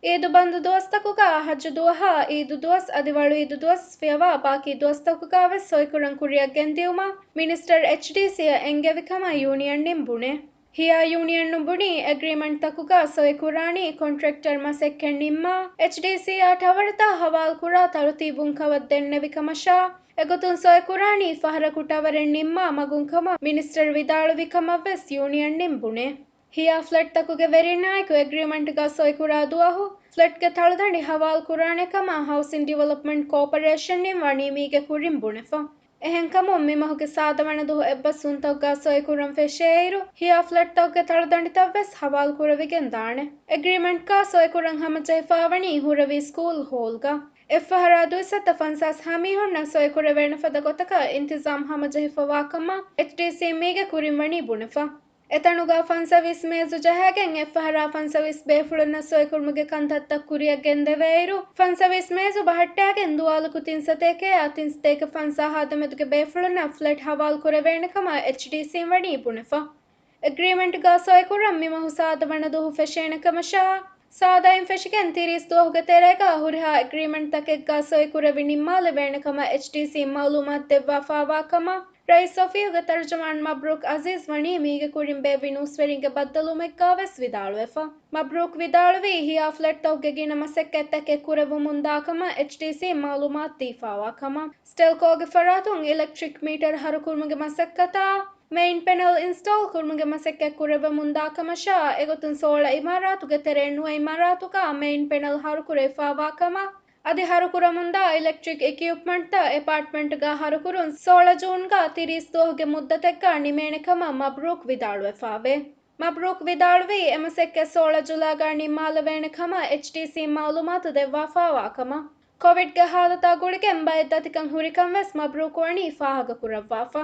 ޢީދު ބަންދު ދުވަސްތަކުގަ ޙައްޖު ދުވަހާ، ޢީދު ދުވަސް އަދި ވަޅު ޢީދު ދުވަސް ފިޔަވާ ބާކީ ދުވަސްތަކުގަވެސް ސޮއިކުރަން ކުރިއަށް ގެންދިއުމަށް މިނިސްޓަރ އެޗްޑީސީއަށް އެންގެވި ކަމަށް ޔޫނިއަންއިން ބުނޭ. ހިޔާ ޔޫނިއަނުން ބުނީ، އެގްރީމަންޓްތަކުގަ ސޮއިކުރާނީ ކޮންޓްރެކްޓަރ މަސައްކަތް ނިންމާ، އެޗްޑީސީއާ ޓަވަރުތައް ހަވާލުކުރާ ތަރުތީބުން ކަމަށް ދެންނެވި ކަމަށާ، އެގޮތުން ސޮއިކުރާނީ ފަހަރަކު ޓަވަރެއް ނިންމާ މަގުން ކަމަށް މިނިސްޓަރ ވިދާޅުވި ކަމަށްވެސް ޔޫނިއަންއިން ބުނޭ. ހިޔާ ފްލެޓްތަކުގެ ވެރިންނާއެކު އެގްރީމަންޓްގަ ސޮއިކުރާ ދުވަހު، ފްލެޓްގެ ތަޅުދަނޑި ހަވާލުކުރާނެ ކަމަށް ހައުސިން ޑިވެލޮޕްމަންޓް ކޯޕަރޭޝަންއިން ވަނީ މީގެ ކުރިން ބުނެފަ. އެހެންކަމުން، މިމަހުގެ ސާދަ ވަނަ ދުވަހު އެއްބަސްވުންތަކުގަ ސޮއިކުރަން ފެށޭއިރު، ހިޔާ ފްލެޓްތަކުގެ ތަޅުދަނޑިތައްވެސް ހަވާލުކުރެވިގެން ދާނެ. އެގްރީމަންޓްގަ ސޮއިކުރަން ހަމަޖެހިފައިވަނީ ހުރަވީ ސްކޫލް ހޯލްގަ. އެއްފަހަރާ ދުއިސައްތަ ފަންސާސް ހަ މީހުންނަށް ސޮއިކުރެވޭނެ ފަދަ ގޮތަކަށް އިންތިޒާމް ހަމަޖެހިފަވާ ކަމަށް އެޗްޑީސީ މީގެ ކުރިން ވަނީ ބުނެފަ. އެތަނުގަ ފަންސަވީސް މޭޒު ޖަހައިގެން އެއްފަހަރާ ފަންސަވީސް ބޭފުޅުންނަށް ސޮއިކުރުމުގެ ކަންތައްތައް ކުރިއަށް ގެންދެވޭއިރު، ފަންސަވީސް މޭޒު ބަހައްޓާގެން ދުވާލަކު ތިން ސަތޭކައާ ތިން ސަތޭކަ ފަންސާހާ ދެމެދުގެ ބޭފުޅުންނަށް ފްލެޓް ހަވާލު ކުރެވޭނެ ކަމަށް އެޗްޑީސީން ވަނީ ބުނެފަ. އެގްރީމަންޓްގަ ސޮއިކުރަން މިމަހު ސާދަ ވަނަ ދުވަހު ފެށޭނެ ކަމަށާ، ސާދައިން ފެށިގެން ތިރީސް ދުވަހުގެ ތެރޭގަ ހުރިހާ އެގްރީމަންޓްތަކެއްގަ ސޮއިކުރެވި ނިންމާލެވޭނެ ކަމަށް އެޗްޑީސީން މައުލޫމާތު ދެއްވާފާވާ ކަމަށް ރައީސް އޮފީހުގެ ތަރުޖަމާން މަބްރޫކް އަޒީޒް ވަނީ މީގެ ކުރިން ބޭއްވި ނޫސްވެރިންގެ ބައްދަލުވުމެއްގަވެސް ވިދާޅުވެފަ. މަބްރޫކް ވިދާޅުވީ، ހިޔާ ފްލެޓްތަކުގެ ގިނަ މަސައްކަތްތަކެއް ކުރެވެމުންދާ ކަމަށް އެޗްޑީސީން މައުލޫމާތު ދީފާވާ ކަމަށް. ސްޓެލްކޯގެ ފަރާތުން އިލެކްޓްރިކް މީޓަރު ހަރުކުރުމުގެ މަސައްކަތާ، މެއިން ޕެނަލް އިންސްޓޯލް ކުރުމުގެ މަސައްކަތް ކުރެވެމުންދާ ކަމަށާ، އެގޮތުން ސޯޅަ އިމާރާތުގެ ތެރެއިން ނުވަ އިމާރާތުގަ މެއިން ޕެނަލް ހަރުކުރެވިފާވާ ކަމަށް، އަދި ހަރުކުރަމުންދާ އިލެކްޓްރިކް އިކިއުޕްމަންޓްތައް އެޕާޓްމަންޓްގަ ހަރުކުރުން ސޯޅަ ޖޫންގަ ތިރީސް ދުވަހުގެ މުއްދަތެއްގަ ނިމޭނެ ކަމަށް މަބްރޫކް ވިދާޅުވެފާވޭ. މަބްރޫކް ވިދާޅުވީ، އެމަސައްކަތް ސޯޅަ ޖުލައިގަ ނިންމާލެވޭނެ ކަމަށް އެޗްޑީސީ މައުލޫމާތު ދެއްވާފާވާ ކަމަށް. ކޮވިޑްގެ ހާލަތާ ގުޅިގެން ބައެއް ދަތިކަން ހުރިކަން ވެސް މަބްރޫކް ވަނީ ފާހަގަކުރައްވާފަ.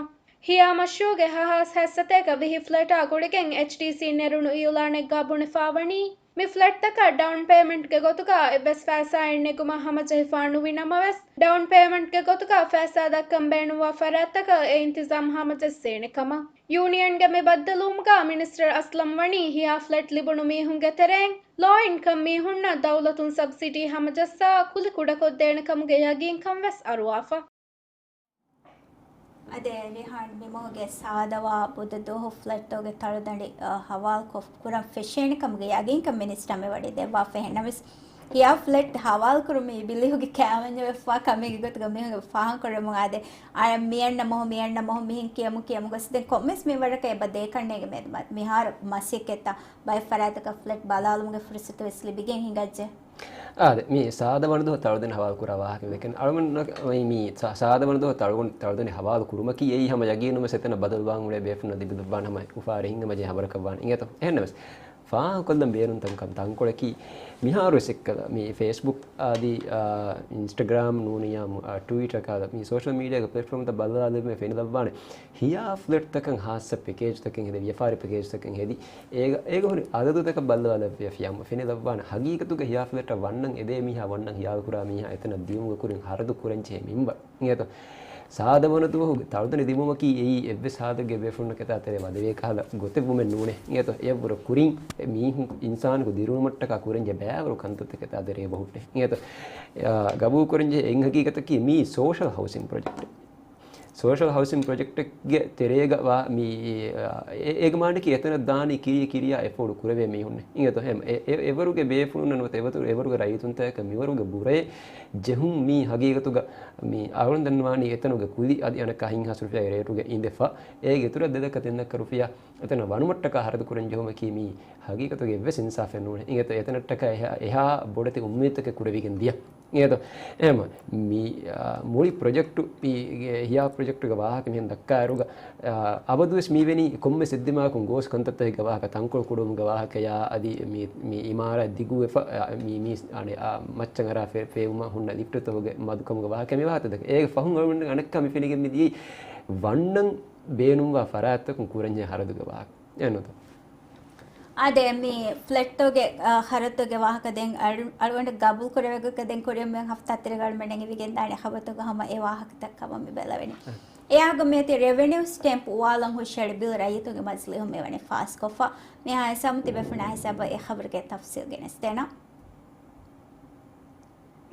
ހިޔާ މަޝްރޫޢުގެ ހަ ހާސް ހަތް ސަތޭކަ ވިހި ފްލެޓާ ގުޅިގެން އެޗްޑީސީ ނެރުނު އިއުލާނެއްގަ ބުނެފާވަނީ، މި ފްލެޓްތަކަށް ޑައުން ޕޭމަންޓްގެ ގޮތުގަ އެއްވެސް ފައިސާއެއް ނެގުމަށް ހަމަޖެހިފާ ނުވި ނަމަވެސް، ޑައުން ޕޭމަންޓްގެ ގޮތުގަ ފައިސާ ދައްކަން ބޭނުންވާ ފަރާތްތަކަށް އެ އިންތިޒާމް ހަމަޖެއްސޭނެ ކަމަށް. ޔޫނިއަންގެ މި ބައްދަލުވުމުގަ މިނިސްޓަރ އަސްލަމް ވަނީ ހިޔާ ފްލެޓް ލިބުނު މީހުންގެ ތެރެއިން ލޯ އިންކަމް މީހުންނަށް ދައުލަތުން ސަބްސިޑީ ހަމަޖައްސާ ކުލި ކުޑަކޮށްދޭނެ ކަމުގެ ޔަގީންކަން ވެސް އަރުވާފަ. އަދި ރިހާން މިމަހުގެ ސާދަވާ ބުދަ ދުވަހު ފްލެޓްތަކުގެ ތަޅުދަނޑި، އަ، ހަވާލުކޮށް ކުރަން ފެށޭނެ ކަމުގެ ޔަގީންކަން މިނިސްޓަރ މިވަނީ ދެއްވާފަ. އެހެންނަމަވެސް، ހިޔާ ފްލެޓް ހަވާލުކުރުމީ ބިލިހުގެ ކައިވެންޏެއް ވެފަ ކަމެއްގެ ގޮތުގަ މީހުން ފާހަގަކުރަމުން އާދެ، އަ، މިއަންނަ މަހު، މިއަންނަ މަހު މިހެން ކިޔަމުން ކިޔަމުން ގޮސް ދެން ކޮންމެސް މިންވަރަކަށް އެބަ ދޭކަންނޭގެ މޭދު މިހާރު މަސައްކަތްތައް ބައެއް ފަރާތަކަށް ފްލެޓް ބަލާލުމުގެ ފުރުސަތު ވެސް ލިބިގެން ހިނގައްޖެ. އާދެ، މި ސާދަ ވަނަ ދުވަހު ތަޅުދަނޑި ހަވާލު ކުރާ ވާހަކަ ދެކެން އަޅުގަނޑު މި ސާ-، ސާދަ ވަނަ ދުވަހު ތަޅު-، ތަޅުދަނޑި ހަވާލު ކުރުމަކީ އެއީ ހަމަ ޔަގީނުން ވެސް އެތަނަށް ބަދަލުވާން އުޅޭ ބޭފުޅުންނަށް ލިބިލައްވާން ހަމަ އުފާވެރި ހިނގަމަޖެހޭ ހަބަރަކަށް ވާނެ އިނގޭތޯ. އެހެންނަމަވެސް، ފާހަގަކޮށްލަން ބޭނުން ތަންކަން ތަންކޮޅަކީ، މިހާރު ވެސް އެއްކަލަ މި ފޭސްބުކް އަދި، އާ، އިންސްޓަގްރާމް ނޫނިއްޔާ މު-، އާ، ޓްވިޓަރ ކަލަ މި ސޯޝަލް މީޑިއާގެ ޕްލެޓްފޯމްތައް ބައްލަވާލެވުމެއް ފެނިލައްވާނެ. ހިޔާ ފްލެޓްތަކަށް ހާއްސަ ޕެކޭޖްތަކެއް ހެދި، ވިޔަފާރި ޕެކޭޖްތަކެއް ހެދި، އޭގަ، އޭގަ ހުރި އަދަދުތަކަށް ބައްލަވާލެއްވިޔަފިޔާ ފެނިލައްވާނެ. ހަގީގަތުގަ ހިޔާ ފްލެޓަށް ވަންނަން އެދޭ މީހާ ވަންނަން ހިޔާލުކުރާ މީހާ އެތަނަށް ދިޔުމުގެ ކުރިން ހަރަދު ކުރަންޖެހޭ މިންވަރު. އިނގޭތޯ؟ ސާދަ ވަނަ ދުވަހު ތަޅުދަނޑި ދިމުމަކީ އެއީ އެއްވެސް ހާލަތެއްގަ ބޭފުޅުންނަށް ކަތާ ތެރޭ ވަދެވޭ ކަހަލަ ގޮތެއް ވުމެއް ނޫނޭ. އިނގޭތޯ؟ އެއަށްވުރެ ކުރިން މީހުން އިންސާނަކު ދިރިއުޅުމަށްޓަކާ ކުރަންޖެހޭ ބައިވަރު ކަންތައްތައް ކަތާ ތެރޭ އެބަހުއްޓޭ. އިނގޭތޯ؟ އާ، ގަބޫލުކުރަންޖެހޭ އެއް ހަގީގަތަކީ މީ ސޯޝަލް ހައުސިން ޕްރޮޖެކްޓެއް. ސޯޝަލް ހައުސިން ޕްރޮޖެކްޓެއްގެ ތެރޭގަ ވާ މި، އެ، އޭގެ މާނައަކީ އެތަނަށް ދާނީ ކިރިޔަ ކިރިޔާ އެފޯޑު ކުރެވޭ މީހުންނެއް. އިނގޭތޯ؟ އެ، އެ، އެވަރުގެ ބޭފުޅުންނަށް ނުވަތަ އެވަރުގެ ރައްޔިތުންތަކަކަށް މިވަރުގެ ބުރައެއް ޖެހުން މީ ހަގީގަތުގަ މި އަޅުގަނޑު ދަންނަވާނީ އެތަނުގެ ކުލި އަދި އަނެއްކާ ހިން ހާސް ރުފިޔާގެ ރޭޓުގަ އިނދެފަ. އޭގެ އިތުރަށް ދެ ދައްކަ ތިން ދައްކަ ރުފިޔާ އެތަނަށް ވަނުމަށްޓަކާ ހަރަދު ކުރަން ޖެހުމަކީ މީ ހަގީގަތުގަ އެއްވެސް އިންސާފެއް ނޫނޭ. އިނގޭތޯ؟ އެތަނަށްޓަކާ އެހާ، އެހާ ބޮޑެތި އުއްމީދުތަކެއް ކުރެވިގެން ދިޔަ. އިނގޭތޯ؟ އެހެންވީމަ، މި، އާ، މުޅި ޕްރޮޖެކްޓު، މި ހިޔާ ޕްރޮޖެކްޓުގެ ވާހަކަ މިހެން ދައްކާއިރުގަ، އާ، އަބަދުވެސް މިވެނީ ކޮންމެސް އެއްދިމާއަކުން ގޯސް ކަންތައްތަކެއްގެ ވާހަކަ، ތަންކޮޅު ކުޑަވުމުގެ ވާހަކަޔާ އަދި މި، މި އިމާރާތް ދިގުވެފަ، އާ، މި، މި، އަނެއް، އާ، މައްޗަށް އަރާ ފޭ-، ފޭވުމަށް ހުންނަ ލިފްޓުތަކުގެ މަދުކަމުގެ ވާހަކަ މި ވާހަކަ ދެކެ. އޭގެ ފަހުން އަޅުގަނޑު އަނެއްކާ މި ފެނިގެން މިދިޔައީ ވަންނަން ބޭނުންވާ ފަރާތްތަކުން ކުރަންޖެހޭ ޚަރަދުގެ ވާހަކަ. އެހެންނުތަ؟ އާދެ، މި ފްލެޓްތަކުގެ، އާ، ޚަރަދުގެ ވާހަކަ ދެން އަޅު-، އަޅުގަނޑު ގަބޫލު ކުރެވޭގޮތް ދެން ކުރިއަށް މިއޮތް ހަފްތާ ތެރޭގަ އަޅުގަނޑުމެން އިވިގެންދާނެ ޚަބަރުތަކުގަ ހަމަ އެ ވާހަކަތައް ކަމަށް މި ބެލެވެނީ. އެއާގަ މިއޮތީ ރެވެނިއު ސްޓޭމްޕް އުވާލަން ހުށައެޅި ބިލް ރައްޔިތުންގެ މަޖިލީހުން މިވަނީ ފާސްކޮށްފަ. މިހާ ހިސާބުން ތިބޭފުޅުންނާ ހިސާބަށް އެ ޚަބަރުގެ ތަފްސީލް ގެނެސްދޭނަން.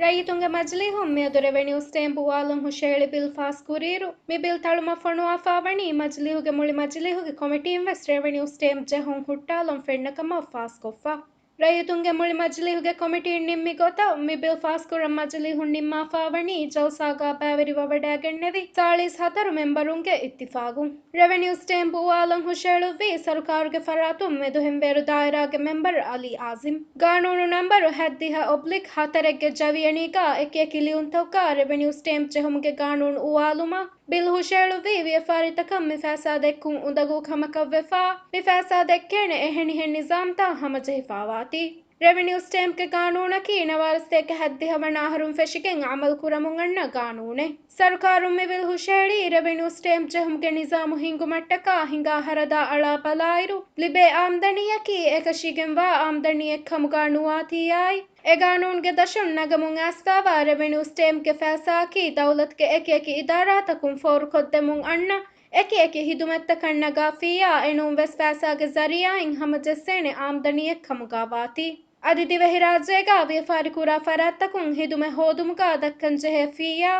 ރައްޔިތުންގެ މަޖިލީހުން މިއަދު ރެވެނިއު ސްޓޭމްޕް އުވާލަން ހުށައެޅި ބިލް ފާސްކުރިއިރު، މި ބިލް ތަޅުމަށް ފޮނުވާފާވަނީ މަޖިލީހުގެ މުޅި މަޖިލީހުގެ ކޮމިޓީން ވެސް ރެވެނިއު ސްޓޭމްޕް ޖެހުން ހުއްޓާލަން ފެންނަ ކަމަށް ފާސްކޮށްފަ. ރައްޔިތުންގެ މުޅި މަޖިލީހުގެ ކޮމިޓީން ނިންމި ގޮތަށް، މި ބިލް ފާސްކުރަން މަޖިލީހުން ނިންމާފާވަނީ ޖަލްސާގަ ބައިވެރިވެވަޑައިގެންނެވި ސާޅީސް ހަތަރު މެމްބަރުންގެ އިއްތިފާގުން. ރެވެނިއު ސްޓޭމްޕް އުވާލަން ހުށައެޅުއްވީ ސަރުކާރުގެ ފަރާތުން މެދުހެންވޭރު ދާއިރާގެ މެމްބަރު އަލީ އާޒިމް. ގާނޫނު ނަންބަރު ހަތްދިހަ އޮބްލިކް ހަތަރެއްގެ ޖަވިޔަނީގަ އެކިއެކި ލިޔުންތަކުގަ ރެވެނިއު ސްޓޭމްޕް ޖެހުމުގެ ގާނޫނު އުވާލުމަށް ބިލް ހުށައެޅުއްވީ ވިޔަފާރިތަކަށް މި ފައިސާ ދެއްކުން އުނދަގޫ ކަމަކަށްވެފަ، މި ފައިސާ ދެއްކޭނެ އެހެނިހެން ނިޒާމްތައް ހަމަޖެހިފާވާތީ. ރެވެނިއު ސްޓޭމްޕްގެ ގާނޫނަކީ ނަވާރަ ސަތޭކަ ހަތްދިހަ ވަނަ އަހަރުން ފެށިގެން އަމަލު ކުރަމުން އަންނަ ގާނޫނެއް. ސަރުކާރުން މި ބިލް ހުށައެޅީ ރެވެނިއު ސްޓޭމްޕް ޖެހުމުގެ ނިޒާމު ހިންގުމަށްޓަކާ ހިނގާ ހަރަދާ އަޅާ ބަލާއިރު، ލިބޭ އާމްދަނީއަކީ އެކަށީގެންވާ އާމްދަނީއެއް ކަމުގަ ނުވާތީއާއި، އެ ގާނޫނުގެ ދަށުން ނަގަމުން އައިސްފާވާ ރެވެނިއު ސްޓޭމްޕްގެ ފައިސާއަކީ ދައުލަތުގެ އެކިއެކި އިދާރާތަކުން ފޯރުކޮށްދެމުން އަންނަ އެކިއެކި ހިދުމަތްތަކަށް ނަގާ ފީއާ އެނޫންވެސް ފައިސާގެ ޒަރީއާއިން ހަމަޖެއްސޭނެ އާމްދަނީއެއް ކަމުގަ ވާތީ. އަދި ދިވެހިރާއްޖޭގަ ވިޔަފާރިކުރާ ފަރާތްތަކުން ހިދުމަތް ހޯދުމުގަ ދައްކަންޖެހޭ ފީއާ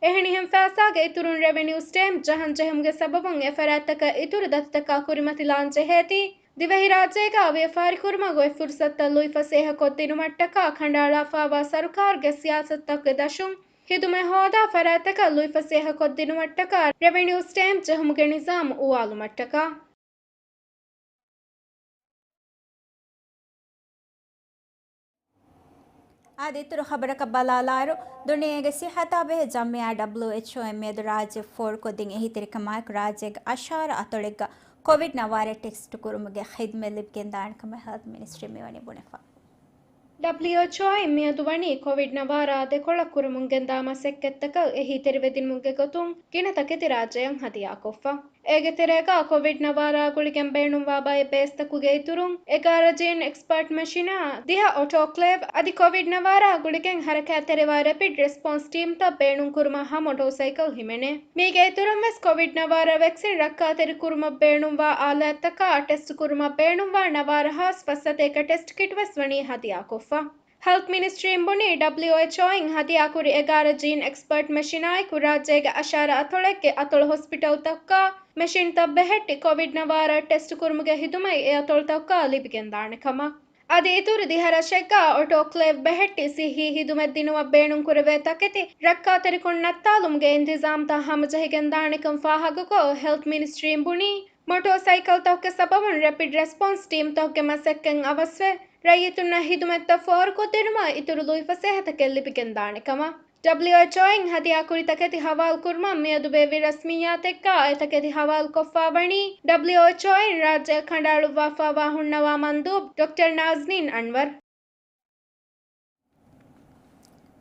އެހެނިހެން ފައިސާގެ އިތުރުން ރެވެނިއު ސްޓޭމްޕް ޖަހަންޖެހުމުގެ ސަބަބުން އެ ފަރާތްތަކަށް އިތުރު ދަތިތަކާ ކުރިމަތިލާން ޖެހޭތީ، ދިވެހިރާއްޖޭގަ ވިޔަފާރިކުރުމަށް އޮތް ފުރުސަތުތައް ލުއިފަސޭހަކޮށްދިނުމަށްޓަކާ ކަނޑައަޅާފާވާ ސަރުކާރުގެ ސިޔާސަތުތަކުގެ ދަށުން ހިދުމަތް ހޯދާ ފަރާތްތަކަށް ލުއިފަސޭހަކޮށްދިނުމަށްޓަކާ ރެވެނިއު ސްޓޭމްޕް ޖެހުމުގެ ނިޒާމު އުވާލުމަށްޓަކާ. އާދެ، އިތުރު ޚަބަރަކަށް ބަލާލާއިރު، ދުނިޔޭގެ ސިއްހަތާ ބެހޭ ޖަމްޢިއްޔާ ޑަބްލިއުއެޗްއޯ އިން މިއަދު ރާއްޖެ ފޯރުކޮށްދިން އެހީތެރިކަމާއެކު ރާއްޖޭގެ އަށާރަ އަތޮޅެއްގަ ކޮވިޑް ނަވާރަ ޓެސްޓް ކުރުމުގެ ޚިދުމަތް ލިބިގެންދާނެ ކަމަށް ހެލްތް މިނިސްޓްރީ މިވަނީ ބުނެފަ. ޑަބްލިއުއެޗްއޯއިން މިއަދު ވަނީ ކޮވިޑް ނަވާރަ ދެކޮޅަށް ކުރަމުން ގެންދާ މަސައްކަތްތަކަށް އެހީތެރިވެދިނުމުގެ ގޮތުން ގިނަ ތަކެތި ރާއްޖެއަށް ހަދިޔާކޮށްފަ. އޭގެ ތެރޭގަ ކޮވިޑް ނަވާރާ ގުޅިގެން ބޭނުންވާ ބައެއް ބޭސްތަކުގެ އިތުރުން، އެގާރަ ޖީން އެކްސްޕާޓް މެޝިނާ، ދިހަ އޮޓޯކްލޭވް އަދި ކޮވިޑް ނަވާރާ ގުޅިގެން ހަރަކާތްތެރިވާ ރެޕިޑް ރެސްޕޮންސް ޓީމްތައް ބޭނުންކުރުމަށް ހަ މޮޓޯސައިކަލް ހިމެނޭ. މީގެ އިތުރުން ވެސް ކޮވިޑް ނަވާރާ ވެކްސިން ރައްކާތެރިކުރުމަށް ބޭނުންވާ އާލާތްތަކާ ޓެސްޓް ކުރުމަށް ބޭނުންވާ ނަވާރަ ހާސް ފަސް ސަތޭކަ ޓެސްޓް ކިޓް ވެސް ވަނީ ހަދިޔާކޮށްފަ. ހެލްތް މިނިސްޓްރީން ބުނީ، ޑަބްލިއުއެޗްއޯއިން ހަދިޔާކުރި އެގާރަ ޖީން އެކްސްޕާޓް މެޝިނާއެކު ރާއްޖޭގެ އަށާރަ އަތޮޅެއްގެ އަތޮޅު ހޮސްޕިޓަލްތަކުގަ މެޝިންތައް ބެހެއްޓި ކޮވިޑް ނަވާރަ ޓެސްޓް ކުރުމުގެ ހިދުމަތް އެ އަތޮޅުތަކުގަ ލިބިގެންދާނެ ކަމަށް. އަދި އިތުރު ދިހަ ރަށެއްގަ އޮޓޯކްލޭވް ބެހެއްޓި ސިއްހީ ހިދުމަތް ދިނުމަށް ބޭނުންކުރެވޭ ތަކެތި ރައްކާތެރިކޮށް ނައްތާލުމުގެ އިންތިޒާމްތައް ހަމަޖެހިގެންދާނެކަން ފާހަގަކޮށް، ހެލްތް މިނިސްޓްރީން ބުނީ، މޮޓޯސައިކަލްތަކުގެ ސަބަބުން ރެޕިޑް ރެސްޕޮންސް ޓީމްތަކުގެ މަސައްކަތް އަވަސްވެ، ރައްޔިތުންނަށް ހިދުމަތްތައް ފޯރުކޮށްދިނުމަށް އިތުރު ލުއިފަސޭހަތަކެއް ލިބިގެންދާނެ ކަމަށް. ޑަބްލިއުއެޗްއޯއިން ހަދިޔާކުރި ތަކެތި ހަވާލުކުރުމަށް މިއަދު ބޭއްވި ރަސްމިއްޔާތެއްގަ، އެ ތަކެތި ހަވާލުކޮށްފަ ވަނީ، ޑަބްލިއުއެޗްއޯއިން ރާއްޖެއަށް ކަނޑައަޅުއްވާފައިވާ ހުންނަވާ މަންދޫބް ޑޮކްޓަރ ނާޒްނީން އަންވަރް.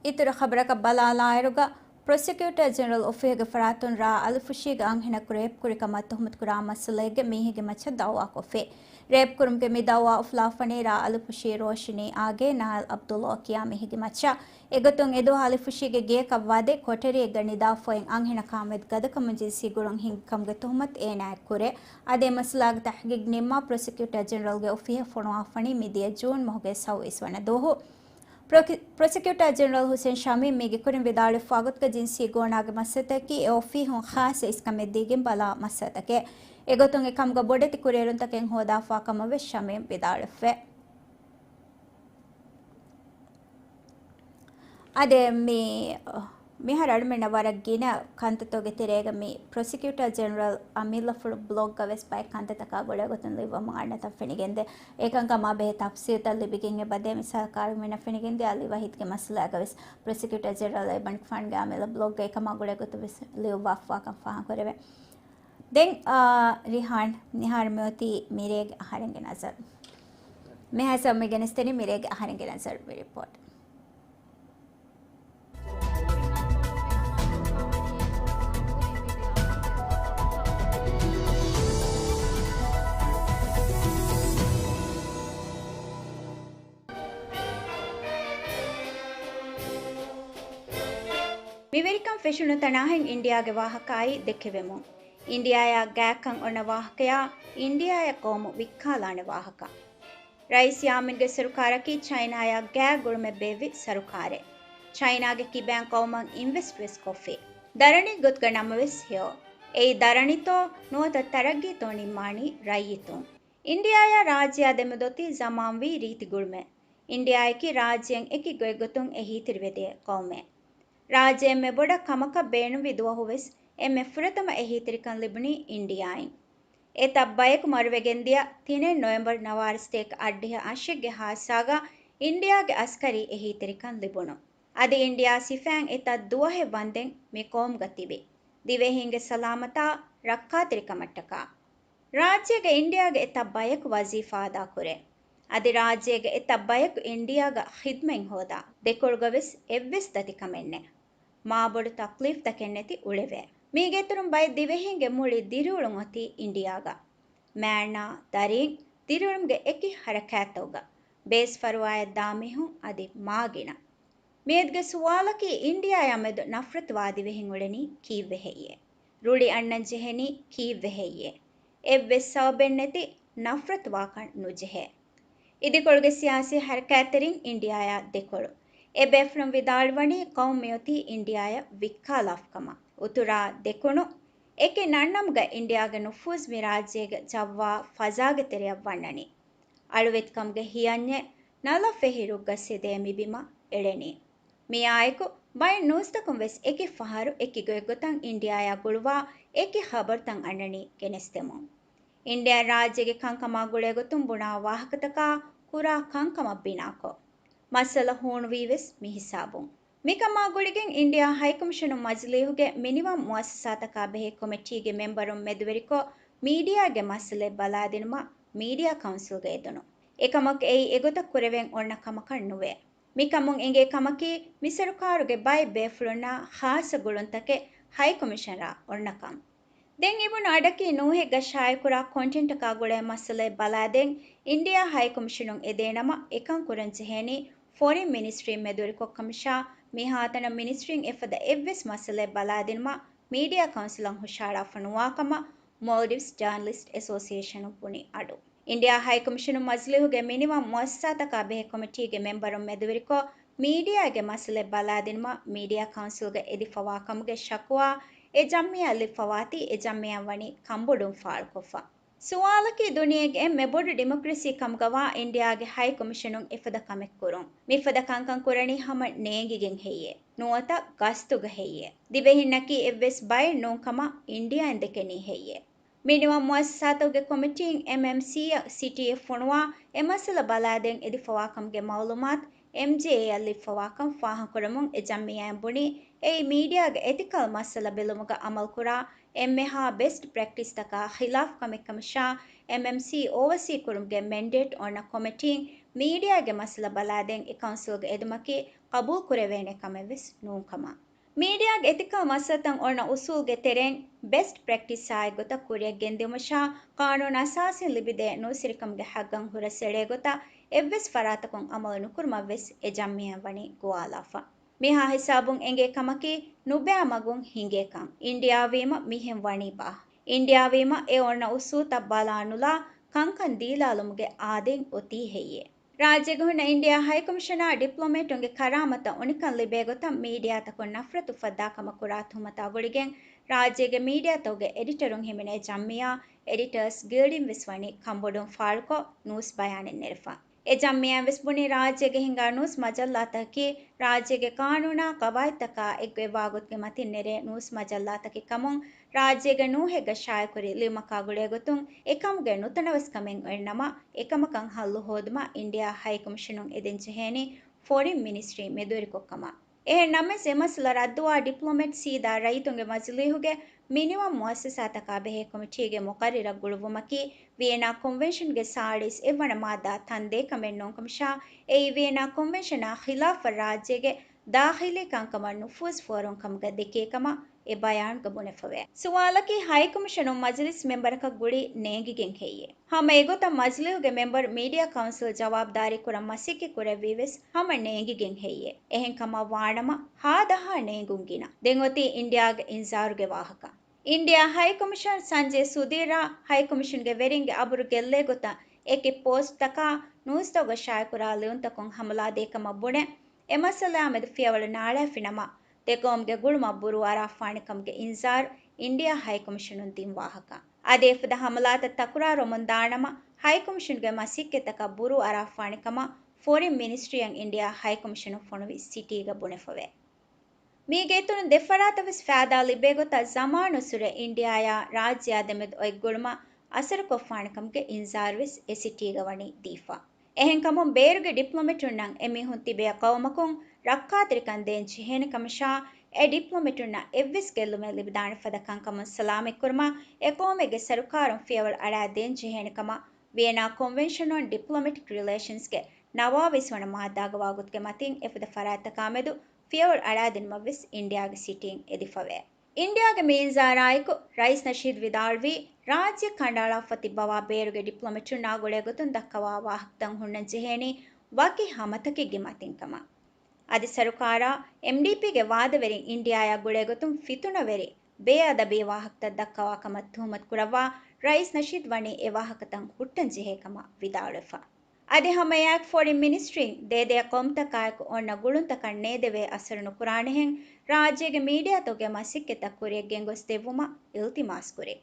އިތުރު ޚަބަރަކަށް ބަލާލާއިރުގަ، ޕްރޮސިކިއުޓަރ ޖެނެރަލް އޮފީހުގެ ފަރާތުން ރ. އަލިފުށީގެ އަންހެނަކު ރޭޕް ކުރި ކަމަށް ތުހުމަތުކުރާ މައްސަލައެއްގެ މީހެއްގެ މައްޗަށް ދައުވާކޮށްފި. ރޭޕް ކުރުމުގެ މި ދައުވާ އުފުލާފަނީ ރ. އަލިފުށީ ރޯޝިނީ އާގޭ ނާއިލް އަބްދުﷲ ކިޔާ މީހެއްގެ މައްޗަށް. އެގޮތުން އެދުވަހު އަލިފުށީގެ ގެޔަކަށް ވަދެ ކޮޓަރިއެއްގަ ނިދާފައިން އަންހެނަކާމެދު ގަދަކަމުން ޖިންސީ ގުޅުން ހިންގި ކަމުގެ ތުހުމަތު އޭނާއަށް ކުރޭ. އަދި އެ މައްސަލާގެ ތަހްގީގު ނިންމާ ޕްރޮސިކިއުޓަރ ޖެނެރަލްގެ އޮފީހަށް ފޮނުވާފަނީ މިދިޔަ ޖޫން މަހުގެ ސައުވީސް ވަނަ ދުވަހު. ޕްރޮކި-، ޕްރޮސިކިއުޓާ ޖެނެރަލް ހުސެން ޝަމީމް މީގެ ކުރިން ވިދާޅުވެފާ ގޮތުގަ ޖިންސީ ގޯނާގެ މައްސަލަތަކީ އެ އޮފީހުން ޚާއްޞަ އިސްކަމެއް ދީގެން ބަލާ މައްސަލަތަކެއް. އެގޮތުން އެ ކަމުގަ ބޮޑެތި ކުރިއެރުންތަކެއް ހޯދާފާ ކަމަށް ވެސް ޝަމީމް ވިދާޅުވެފަ. އާދެ، މި މިހާރު އަޅުމެންނަށް ވަރަށް ގިނަ ކަންތައްތަކުގެ ތެރޭގަ މި ޕްރޮސިކިއުޓާ ޖެނެރަލް އަމިއްލަފުޅު ބްލޮގްގަ ވެސް ބައެއް ކަންތައްތަކާ ގުޅޭ ގޮތުން ލިޔުއްވަމުން އަންނަތަން ފެނިގެންދޭ. އެކަންކަމާ ބެހޭ ތަފްސީލްތައް ލިބިގެން އެބަދޭ. މިސާލަކަށް އަޅުމެންނަށް ފެނިގެންދިޔަ އަލީ ވަހީދުގެ މައްސަލާގަ ވެސް ޕްރޮސިކިއުޓާ ޖެނެރަލް އެބަނޑުފާނުގެ އަމިއްލަ ބްލޮގްގަ އެކަމާ ގުޅޭ ގޮތުން ވެސް ލިޔުއްވާފާކަން ފާހަގަކުރެވޭ. ދެން، އާ، ރިހާން، މިހާރު މިއޮތީ މިރޭގެ އަހަރެންގެ ނަޒަރު. މިހާ ސަމްމި ގެނެސްދެނީ މިރޭގެ އަހަރެންގެ ނަޒަރު މި ރިޕޯޓް. މިވެރިކަން ފެށުނު ތަނާހެން އިންޑިއާގެ ވާހަކައާއި ދެކެވެމުން. އިންޑިއާޔާ ގާތްކަން އޮންނަ ވާހަކަޔާ އިންޑިއާޔަށް ޤައުމު ވިއްކާލާނެ ވާހަކަ. ރައީސް ޔާމީންގެ ސަރުކާރަކީ ޗައިނާޔާ ގާތް ގުޅުމެއް ބޭއްވި ސަރުކާރެއް. ޗައިނާގެ ކިބައިން ޤައުމަށް އިންވެސްޓް ވެސް ކޮށްފި. ދަރަނި ގޮތުގަ ނަމަވެސް ހެޔޮ. އެއީ ދަރަނިތޯ ނުވަތަ ތަރައްގީތޯ ނިންމާނީ ރައްޔިތުން. އިންޑިއާޔާ ރާއްޖެއާ ދެމެދު އޮތީ ޒަމާންވީ ރީތި ގުޅުމެއް. އިންޑިއާއަކީ ރާއްޖެއަށް އެކި ގޮތްގޮތުން އެހީތެރިވެދޭ ޤައުމެއް. ރާއްޖެ އެންމެ ބޮޑަށް ކަމަކަށް ބޭނުންވި ދުވަހުވެސް އެންމެ ފުރަތަމަ އެހީތެރިކަން ލިބުނީ އިންޑިއާއިން. އެތައް ބަޔަކު މަރުވެގެންދިޔަ ތިނެއް ނޮވެމްބަރު ނަވާރަ ސަތޭކަ އަށްޑިހަ އަށެއްގެ ހާދިސާގަ އިންޑިއާގެ އަސްކަރީ އެހީތެރިކަން ލިބުނު. އަދި އިންޑިއާ ސިފައިން އެތައް ދުވަހެއް ވަންދެން މި ޤައުމުގަ ތިބި. ދިވެހީންގެ ސަލާމަތާ ރައްކާތެރިކަމަށްޓަކާ. ރާއްޖޭގަ އިންޑިއާގެ އެތައް ބަޔަކު ވަޒީފާ އަދާކުރޭ. އަދި ރާއްޖޭގެ އެތައް ބަޔަކު އިންޑިއާގަ ޚިދްމަތް ހޯދާ. ދެކޮޅުގަވެސް އެއްވެސް ދަތިކަމެއްނެއް. މާބޮޑު ތަކްލީފްތަކެއް ނެތި އުޅެވޭ. މީގެއިތުރުން ބައެއް ދިވެހީންގެ މުޅި ދިރިއުޅުން އޮތީ އިންޑިއާގަ. މާންނާ ދަރީން ދިރިއުޅުމުގެ އެކި ހަރަކާތްތަކުގަ ބޭސް ފަރުވާއަށް ދާ މީހުން އަދި މާގިނަ. މިއަދުގެ ސުވާލަކީ އިންޑިއާޔާ މެދު ނަފްރަތުވާ ދިވެހިން އުޅެނީ ކީއްވެ ހެއްޔޭ؟ ރުޅި އަންނަން ޖެހެނީ ކީއްވެ ހެއްޔޭ؟ އެއްވެސް ސަބަބެއް ނެތި ނަފްރަތުވާކަން ނުޖެހޭ. އިދިކޮޅުގެ ސިޔާސީ ހަރަކާތްތެރިން އިންޑިއާޔާ ދެކޮޅު. އެބޭފުޅުން ވިދާޅުވަނީ ޤައުމު މިއޮތީ އިންޑިއާޔަށް ވިއްކާލާފަ ކަމަށް. އުތުރާ ދެކުނު އެކި ނަންނަމުގަ އިންޑިއާގެ ނުފޫޒު މި ރާއްޖޭގެ ޖައްވާ ފަޒާގެ ތެރެއަށް ވަންނަނީ. އަޅުވެތިކަމުގެ ހިޔަންޏެއް ނަލަފެހި ރުއްގަސް ހެދޭ މިބިމަށް އެޅެނީ. މިއާއެކު ބައެއް ނޫސްތަކުން ވެސް އެކި ފަހަރު އެކި ގޮތްގޮތަށް އިންޑިއާޔާ ގުޅުވާ އެކި ޚަބަރުތައް އަންނަނީ ގެނެސްދެމުން. އިންޑިއާ ރާއްޖޭގެ ކަންކަމާ ގުޅޭގޮތުން ބުނާ ވާހަކަތަކާ ކުރާ ކަންކަމަށް ބިނާކޮށް، މައްސަލަ ހޫނުވީ ވެސް މި ހިސާބުން. މިކަމާ ގުޅިގެން އިންޑިއާ ހައިކޮމިޝަނުން މަޖިލީހުގެ މިނިވަން މުއައްސަސާތަކާ ބެހޭ ކޮމިޓީގެ މެމްބަރުން މެދުވެރިކޮށް، މީޑިއާގެ މައްސަލައެއް ބަލާދިނުމަށް މީޑިއާ ކައުންސިލްގަ އެދުނު. އެކަމަކު އެއީ އެގޮތަށް ކުރެވެން އޮންނަ ކަމަކަށް ނުވޭ. މިކަމުން އެނގޭ ކަމަކީ، މި ސަރުކާރުގެ ބައެއް ބޭފުޅުންނާ ޚާއްޞަ ގުޅުންތަކެއް ހައިކޮމިޝަނަރާ އޮންނަކަން. ދެން އިވުނު އަޑަކީ ނޫހެއްގަ ޝާއިޢުކުރާ ކޮންޓެންޓަކާ ގުޅޭ މައްސަލައެއް ބަލާދޭން އިންޑިއާ ހައިކޮމިޝަނުން އެދޭނަމަ، އެކަން ކުރަން ޖެހޭނީ ފޮރިން މިނިސްޓްރީން މެދުވެރިކޮށް ކަމަށާ، މިހާތަނަށް މިނިސްޓްރީން އެފަދަ އެއްވެސް މައްސަލައެއް ބަލާދިނުމަށް މީޑިއާ ކައުންސިލަށް ހުށަހަޅާފަ ނުވާކަމަށް މޯލްޑިވްސް ޖާނަލިސްޓް އެސޯސިއޭޝަނުން ބުނި އަޑު. އިންޑިއާ ހައިކޮމިޝަނުން މަޖިލީހުގެ މިނިވަން މުއައްސަސާތަކާ ބެހޭ ކޮމިޓީގެ މެމްބަރުން މެދުވެރިކޮށް، މީޑިއާގެ މައްސަލައެއް ބަލާދިނުމަށް މީޑިއާ ކައުންސިލްގަ އެދިފަވާ ކަމުގެ ޝަކުވާ އެ ޖަމްޢިއްޔާއަށް ލިބިފަވާތީ، އެ ޖަމްޢިއްޔާއަށް ވަނީ ކަންބޮޑުވުން ފާޅުކޮށްފަ. ސުވާލަކީ، ދުނިޔޭގެ އެންމެ ބޮޑު ޑިމޮކްރަސީ ކަމުގަވާ އިންޑިއާގެ ހައިކޮމިޝަނުން އެފަދަ ކަމެއް ކުރުން، މިފަދަ ކަންކަން ކުރަނީ ހަމަ ނޭނގިގެން ހެއްޔޭ؟ ނުވަތަ ގަސްތުގަ ހެއްޔޭ؟ ދިވެހިންނަކީ އެއްވެސް ބައެއް ނޫން ކަމަށް އިންޑިއާއިން ދެކެނީ ހެއްޔޭ؟ މިނިވަން މުއައްސަސާތަކުގެ ކޮމިޓީން އެމްއެމްސީއަށް ސިޓީއެއް ފޮނުވާ، އެ މައްސަލަ ބަލާދޭން އެދިފަވާކަމުގެ މައުލޫމާތު އެމްޖޭއޭއަށް ލިބިފަވާކަން ފާހަގަކުރަމުން، އެ ޖަމްޢިއްޔާއިން ބުނީ، އެއީ މީޑިއާގެ އެތިކަލް މައްސަލަ ބެލުމުގަ އަމަލުކުރާ އެންމެހާ ބެސްޓް ޕްރެކްޓިސްތަކާ ޚިލާފް ކަމެއްކަމަށާ، އެމްއެމްސީ އޯވަސީ ކުރުމުގެ މެންޑޭޓް އޮންނަ ކޮމިޓީން މީޑިއާގެ މައްސަލަ ބަލާދޭން އެ ކައުންސިލްގަ އެދުމަކީ ޤަބޫލުކުރެވޭނެ ކަމެއްވެސް ނޫންކަމަށް. މީޑިއާގެ އެތިކަލް މައްސަލަތައް އޮންނަ އުސޫލުގެ ތެރެއިން ބެސްޓް ޕްރެކްޓިސްއާއެއްގޮތަށް ކުރިއަށް ގެންދިއުމަށާ، ޤާނޫނު އަސާސީން ލިބިދޭ ނޫސްވެރިކަމުގެ ހައްގަށް ހުރަސްއެޅޭގޮތަށް އެއްވެސް ފަރާތަކުން އަމަލު ނުކުރުމަށްވެސް އެ ޖަމްޢިއްޔާއިން ވަނީ ގޮވާލާފަ. މިހާ ހިސާބުން އެނގޭ ކަމަކީ، ނުބައި މަގުން ހިނގޭކަން. އިންޑިއާވީމަ މިހެން ވަނީ ބާ؟ އިންޑިއާވީމަ އެ އޮންނަ އުސޫލުތައް ބަލާނުލާ ކަންކަން ދީލާލުމުގެ އާދައިން އޮތީ ހެއްޔޭ؟ ރާއްޖޭގަ ހުންނަ އިންޑިއާ ހައިކޮމިޝަނާ ޑިޕްލޮމޭޓުންގެ ކަރާމަތަށް އުނިކަން ލިބޭގޮތަށް މީޑިއާތަކުން ނަފްރަތު އުފައްދާ ކަމަށް ކުރާ ތުހުމަތާ ގުޅިގެން، ރާއްޖޭގެ މީޑިއާތަކުގެ އެޑިޓަރުން ހިމެނޭ ޖަމްޢިއްޔާ އެޑިޓަރސް ގިލްޑިން ވެސް ވަނީ ކަންބޮޑުވުން ފާޅުކޮށް ނޫސް ބަޔާނެއް ނެރެފަ. އެ ޖަމްޢިއްޔާއިން ވެސް ބުނީ، ރާއްޖޭގަ ހިނގާ ނޫސް މަޖައްލާތަކަކީ ރާއްޖޭގެ ޤާނޫނާ ޤަވާޢިދުތަކާ އެއްގޮތްވާ ގޮތުގެ މަތިން ނެރޭ ނޫސް މަޖައްލާތަކެއް ކަމުން، ރާއްޖޭގެ ނޫހެއްގަ ޝާއިޢުކުރި ލިޔުމަކާ ގުޅޭގޮތުން އެކަމުގެ ނުތަނަވަސްކަމެއް އޮތްނަމަ، އެކަމަކަށް ހައްލު ހޯދުމަށް އިންޑިއާ ހައިކޮމިޝަނުން އެދެން ޖެހޭނީ ފޮރިން މިނިސްޓްރީ މެދުވެރިކޮށްކަމަށް. އެހެން ނަމަވެސް، އެ މައްސަލަ ރައްދުވާ ޑިޕްލޮމެޓް ސީދާ ރައްޔިތުންގެ މަޖިލީހުގެ މިނިވަން މުއައްސަސާތަކާ ބެހޭ ކޮމިޓީގެ މުޤައްރަރަށް ގުޅުއްވުމަކީ، ވިއެނާ ކޮންވެންޝަންގެ ސާޅީސް އެއްވަނަ މާއްދާ ތަން ދޭ ކަމެއް ނޫންކަމަށާ، އެއީ ވިއެނާ ކޮންވެންޝަނާ ޚިލާފަށް ރާއްޖޭގެ ދާޚިލީ ކަންކަމަށް ނުފޫޒު ފޯރުން ކަމުގަ ދެކޭ ކަމަށް އެ ބަޔާންގަ ބުނެފަވޭ. ސުވާލަކީ ހައިކޮމިޝަނުން މަޖިލިސް މެމްބަރަކަށް ގުޅީ ނޭނގިގެން ހެއްޔޭ؟ ހަމަ އެގޮތަށް މަޖިލީހުގެ މެމްބަރު މީޑިއާ ކައުންސިލް ޖަވާބުދާރީ ކުރަން މަސައްކަތް ކުރެއްވީވެސް ހަމަ ނޭނގިގެން ހެއްޔޭ؟ އެހެންކަމަށް ވާނަމަ ހާދަހާ ނޭނގުން ގިނަ. ދެން އޮތީ އިންޑިއާގެ އިންޒާރުގެ ވާހަކަ. އިންޑިއާ ހައިކޮމިޝަނަރ ސަންޖޭ ސުދީރާ ހައިކޮމިޝަންގެ ވެރިންގެ އަބުރު ގެއްލޭގޮތަށް އެކި ޕޯސްޓްތަކާ ނޫސްތަކުގަ ޝާއިކުރާ ލިޔުންތަކުން ހަމަލާދޭ ކަމަށް ބުނެ، އެ މައްސަލައާމެދު ފިޔަވަޅު ނާޅާފިނަމަ، ދެ ޤައުމުގެ ގުޅުމަށް ބުރޫ އަރާފާނެ ކަމުގެ އިންޒާރު އިންޑިއާ ހައިކޮމިޝަނުން ދިން ވާހަކަ. އަދި އެފަދަ ހަމަލާތައް ތަކުރާރުވަމުން ދާނަމަ، ހައިކޮމިޝަނުގެ މަސައްކަތްތަކަށް ބުރޫ އަރާފާނެ ކަމަށް ފޮރިން މިނިސްޓްރީއަށް އިންޑިއާ ހައިކޮމިޝަނުން ފޮނުވި ސިޓީގަ ބުނެފަވޭ. މީގެ އިތުރުން ދެ ފަރާތަށް ވެސް ފައިދާ ލިބޭ ގޮތަށް ޒަމާނުއްސުރެ އިންޑިއާއާ ރާއްޖެއާ ދެމެދު އޮތް ގުޅުމަށް އަސަރުކޮށްފާނެ ކަމުގެ އިންޒާރު ވެސް އެ ސިޓީގަ ވަނީ ދީފަ. އެހެންކަމުން ބޭރުގެ ޑިޕްލޮމެޓުންނަށް އެމީހުން ތިބޭ ޤައުމަކުން ރައްކާތެރިކަން ދޭން ޖެހޭނެ ކަމަށާ، އެ ޑިޕްލޮމެޓުންނަށް އެއްވެސް ގެއްލުމެއް ލިބިދާނެ ފަދަ ކަންކަމުން ސަލާމަތްކުރުމަށް އެ ޤައުމެއްގެ ސަރުކާރުން ފިޔަވަޅު އަޅާދޭން ޖެހޭނެ ކަމަށް ވިއެނާ ކޮންވެންޝަން އޮން ޑިޕްލޮމެޓިކް ރިލޭޝަންސްގެ ނަވާވީސް ވަނަ މާއްދާގަ ވާގޮތުގެ މަތިން އެފަދަ ފަރާތްތަކާމެދު ފިޔަވަޅު އަޅާދިނުމަށް ވެސް އިންޑިއާގެ ސިޓީން އެދިފަވޭ. އިންޑިއާގެ މި އިންޒާރާއެކު ރައީސް ނަޝީދު ވިދާޅުވީ، ރާއްޖެ ކަނޑައަޅާފަ ތިއްބަވާ ބޭރުގެ ޑިޕްލޮމެޓުންނާ ގުޅޭގޮތުން ދައްކަވާ ވާހަކަތައް ހުންނަން ޖެހޭނީ ވަކި ހަމަތަކެއްގެ މަތިން ކަމަށް. އަދި ސަރުކާރާ އެމްޑީޕީގެ ވާދަވެރިން އިންޑިއާއާ ގުޅޭގޮތުން ފިތުނަވެރި ބޭއަދަބީ ވާހަކަތައް ދައްކަވާ ކަމަށް ތުހުމަތު ކުރައްވާ ރައީސް ނަޝީދު ވަނީ އެ ވާހަކަތައް ހުއްޓަން ޖެހޭ ކަމަށް ވިދާޅުވެފަ. އަދި ހަމައެއާއެކު ފޮރިން މިނިސްޓްރީން ދޭދޭ ޤައުމުތަކާއެކު އޮންނަ ގުޅުންތަކަށް ނޭދެވޭ އަސަރު ނުކުރާނެހެން ރާއްޖޭގެ މީޑިއާތަކުގެ މަސައްކަތްތައް ކުރިއަށް ގެންގޮސްދެއްވުމަށް އިލްތިމާސް ކުރި.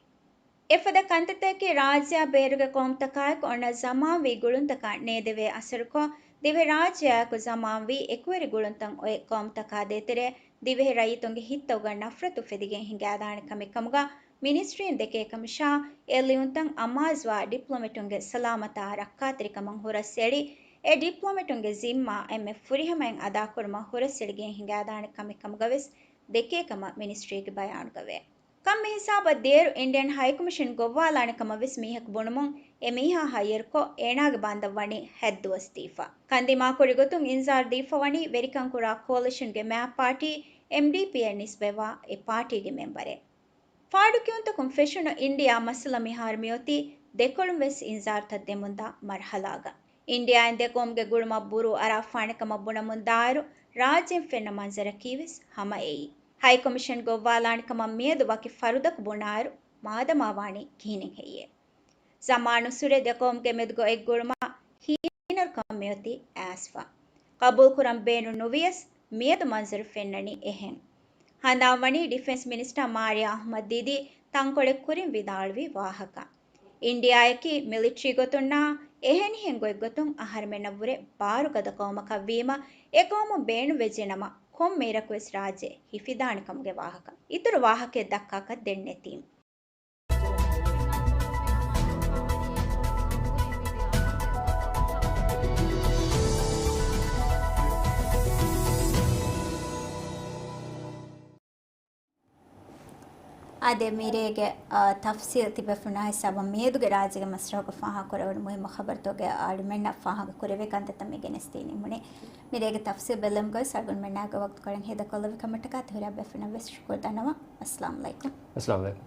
އެފަދަ ކަންތައްތަކަކީ ރާއްޖެއާ ބޭރުގެ ޤައުމުތަކާއެކު އޮންނަ ޒަމާންވީ ގުޅުންތަކަށް ނޭދެވޭ އަސަރުކޮށް، ދިވެހިރާއްޖެއާއެކު ޒަމާންވީ އެކުވެރި ގުޅުންތައް އޮތް ޤައުމުތަކާ ދޭތެރޭ، ދިވެހި ރައްޔިތުންގެ ހިތްތަކުގަ ނަފްރަތު ފެދިގެން ހިނގާދާނެ ކަމެއް ކަމުގަ މިނިސްޓްރީން ދެކޭ ކަމަށާ، އެ ލިޔުންތައް އަމާޒުވާ ޑިޕްލޮމެޓުންގެ ސަލާމަތާ ރައްކާތެރިކަމަށް ހުރަސްއެޅި، އެ ޑިޕްލޮމެޓުންގެ ޒިންމާ އެންމެ ފުރިހަމައިން އަދާކުރުމަށް ހުރަސްއެޅިގެން ހިނގާދާނެ ކަމެއް ކަމުގަ ވެސް ދެކޭ ކަމަށް މިނިސްޓްރީގެ ބަޔާނުގަވޭ. ކަން މިހިސާބަށް ދޭރު އިންޑިއަން ހައިކޮމިޝަން ގޮއްވާލާނެ ކަމަށް ވެސް މީހަކު ބުނުމުން އެ މީހާ ހައްޔަރުކޮށް، އޭނާގެ ބަންދަށް ވަނީ ހައްދުވަސް ދީފަ. ކަން ދިމާކުރި ގޮތުން އިންޒާރު ދީފަ ވަނީ ވެރިކަން ކުރާ ކޯލިޝަންގެ މާތް ޕާޓީ އެމްޑީޕީއަށް ނިސްބަތްވާ އެ ޕާޓީގެ މެމްބަރެއް. ފާޑުކިޔުންތަކުން ފެށުނު އިންޑިއާ މައްސަލަ މިހާރު މިއޮތީ ދެކޮޅުން ވެސް އިންޒާރުތައް ދެމުންދާ މަރުހަލާގަ. އިންޑިއާއިން ދެ ޤައުމުގެ ގުޅުމަށް ބުރޫ އަރާފާނެ ކަމަށް ބުނަމުން ދާއިރު، ރާއްޖޭން ފެންނަ މަންޒަރަކީ ވެސް ހަމަ އެއީ. ހައިކޮމިޝަން ގޮއްވާލާނެ ކަމަށް މިއަދު ވަކި ފަރުދަކު ބުނާއިރު، މާދަމާ ވާނީ ކިހިނެއް ހެއްޔޭ؟ ޒަމާނުއްސުރެ ދެ ޤައުމުގެ މެދުގަ އޮތް ގުޅުމަށް ހީނަރުކަން މިއޮތީ އައިސްފަ. ޤަބޫލުކުރަން ބޭނުން ނުވިޔަސް، މިއަދު މަންޒަރު ފެންނަނީ އެހެން. ހަނދާން ވަނީ ޑިފެންސް މިނިސްޓަރ މާރިޔާ އަޙްމަދު ދީދީ ތަންކޮޅެއް ކުރިން ވިދާޅުވި ވާހަކަ. އިންޑިއާއަކީ މިލިޓްރީ ގޮތުންނާ އެހެނިހެން ގޮތްގޮތުން އަހަރުމެންނަށްވުރެ ބާރުގަދަ ޤައުމަކަށް ވީމަ، އެ ޤައުމުން ބޭނުންވެއްޖެނަމަ، ކޮންމެ އިރަކުވެސް ރާއްޖެ ހިފިދާނެ ކަމުގެ ވާހަކަ. އިތުރު ވާހަކައެއް ދައްކާކަށް ދެން ނެތީމް. އާދެ، މިރޭގެ، އާ، ތަފްސީލް ތިބޭފުޅުންނާ ހިސާބަށް މިއަދުގެ ރާއްޖޭގެ މަސްރަހުގަ ފާހަގަކުރެވުނު މުހިއްމު ޚަބަރުތަކުގެ އަޅުމެންނަށް ފާހަގަކުރެވޭ ކަންތައްތައް މި ގެނެސްދީ ނިމުނީ. މިރޭގެ ތަފްސީލް ބެލުމުގައި އަޅުގަނޑުމެންނާގެ ވަގުތުކޮޅެއް ހޭދަކޮށްލެއްވި ކަމަށްޓަކާ ތިހުރިހާ ބޭފުޅުންނަށް ވެސް ޝުކުރު ދަންނަވަން. އައްސަލާމު ޢަލައިކުމް. އައްސަލާމު ޢަލައިކުމް.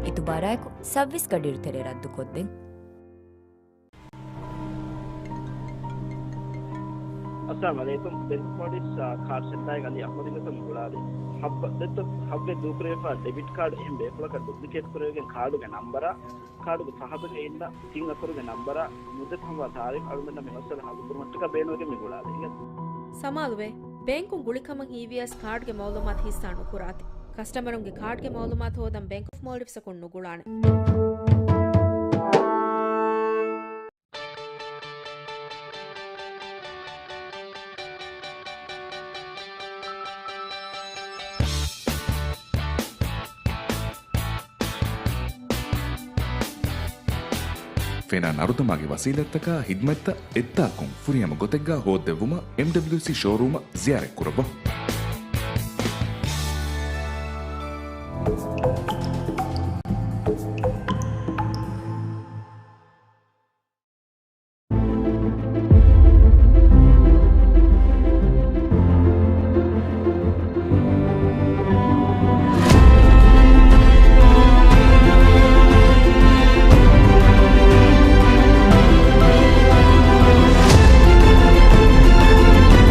އިތުބާރާއެކު ސައްވީސް ގަޑިއިރު ތެރޭ ރައްދުކޮށްދެން. އައްސަލާމު ޢަލައިކުމް. ދެން ޕޮޑިސް، އާ، ކާރް ސެންޓާއިން އަލީ އަޙްމަދުގެ ގޮތުން ގުޅާލި. ހައްވަ ދެއްތޯ ހައްވެ ދޫކުރެވިފާ ޑެބިޓް ކާޑް އެހެން ބޭފުޅަކަށް ޑުޕްލިކޭޓް ކުރެވިގެން ކާޑުގެ ނަންބަރާ، ކާޑުގެ ފަހަތުގެ އިންނަ ތިން އަކުރުގެ ނަންބަރާ ނުދެއްތޯ ހައްވާ ތާރީޚް އަޅުގަނޑަށް މި މައްސަލަ ހައްލު ކުރުމަށްޓަކާ ބޭނުންވެގެން މި ގުޅާލީ. ސަމާލުވޭ، ބޭންކުން ގުޅިކަމަށް ހީވިޔަސް ކާޑްގެ މައުލޫމާތު ހިއްސާ ނުކުރާތި. ކަސްޓަމަރުންގެ ކާޑްގެ މައުލޫމާތު ހޯދަން ބޭންކް އޮފް މޯލްޑިވްސްއަކުން ނުގުޅާނެ. ފެނާ ނަރުދަމާގެ ވަސީލަތްތަކާ ހިދްމަތްތައް އެއްތާކުން ފުރިހަމަ ގޮތެއްގާ ހޯއްދެއްވުމަށް އެމްޑަބްލިއުސީ ޝޯރޫމަށް ޒިޔާރަތްކުރައްވަ.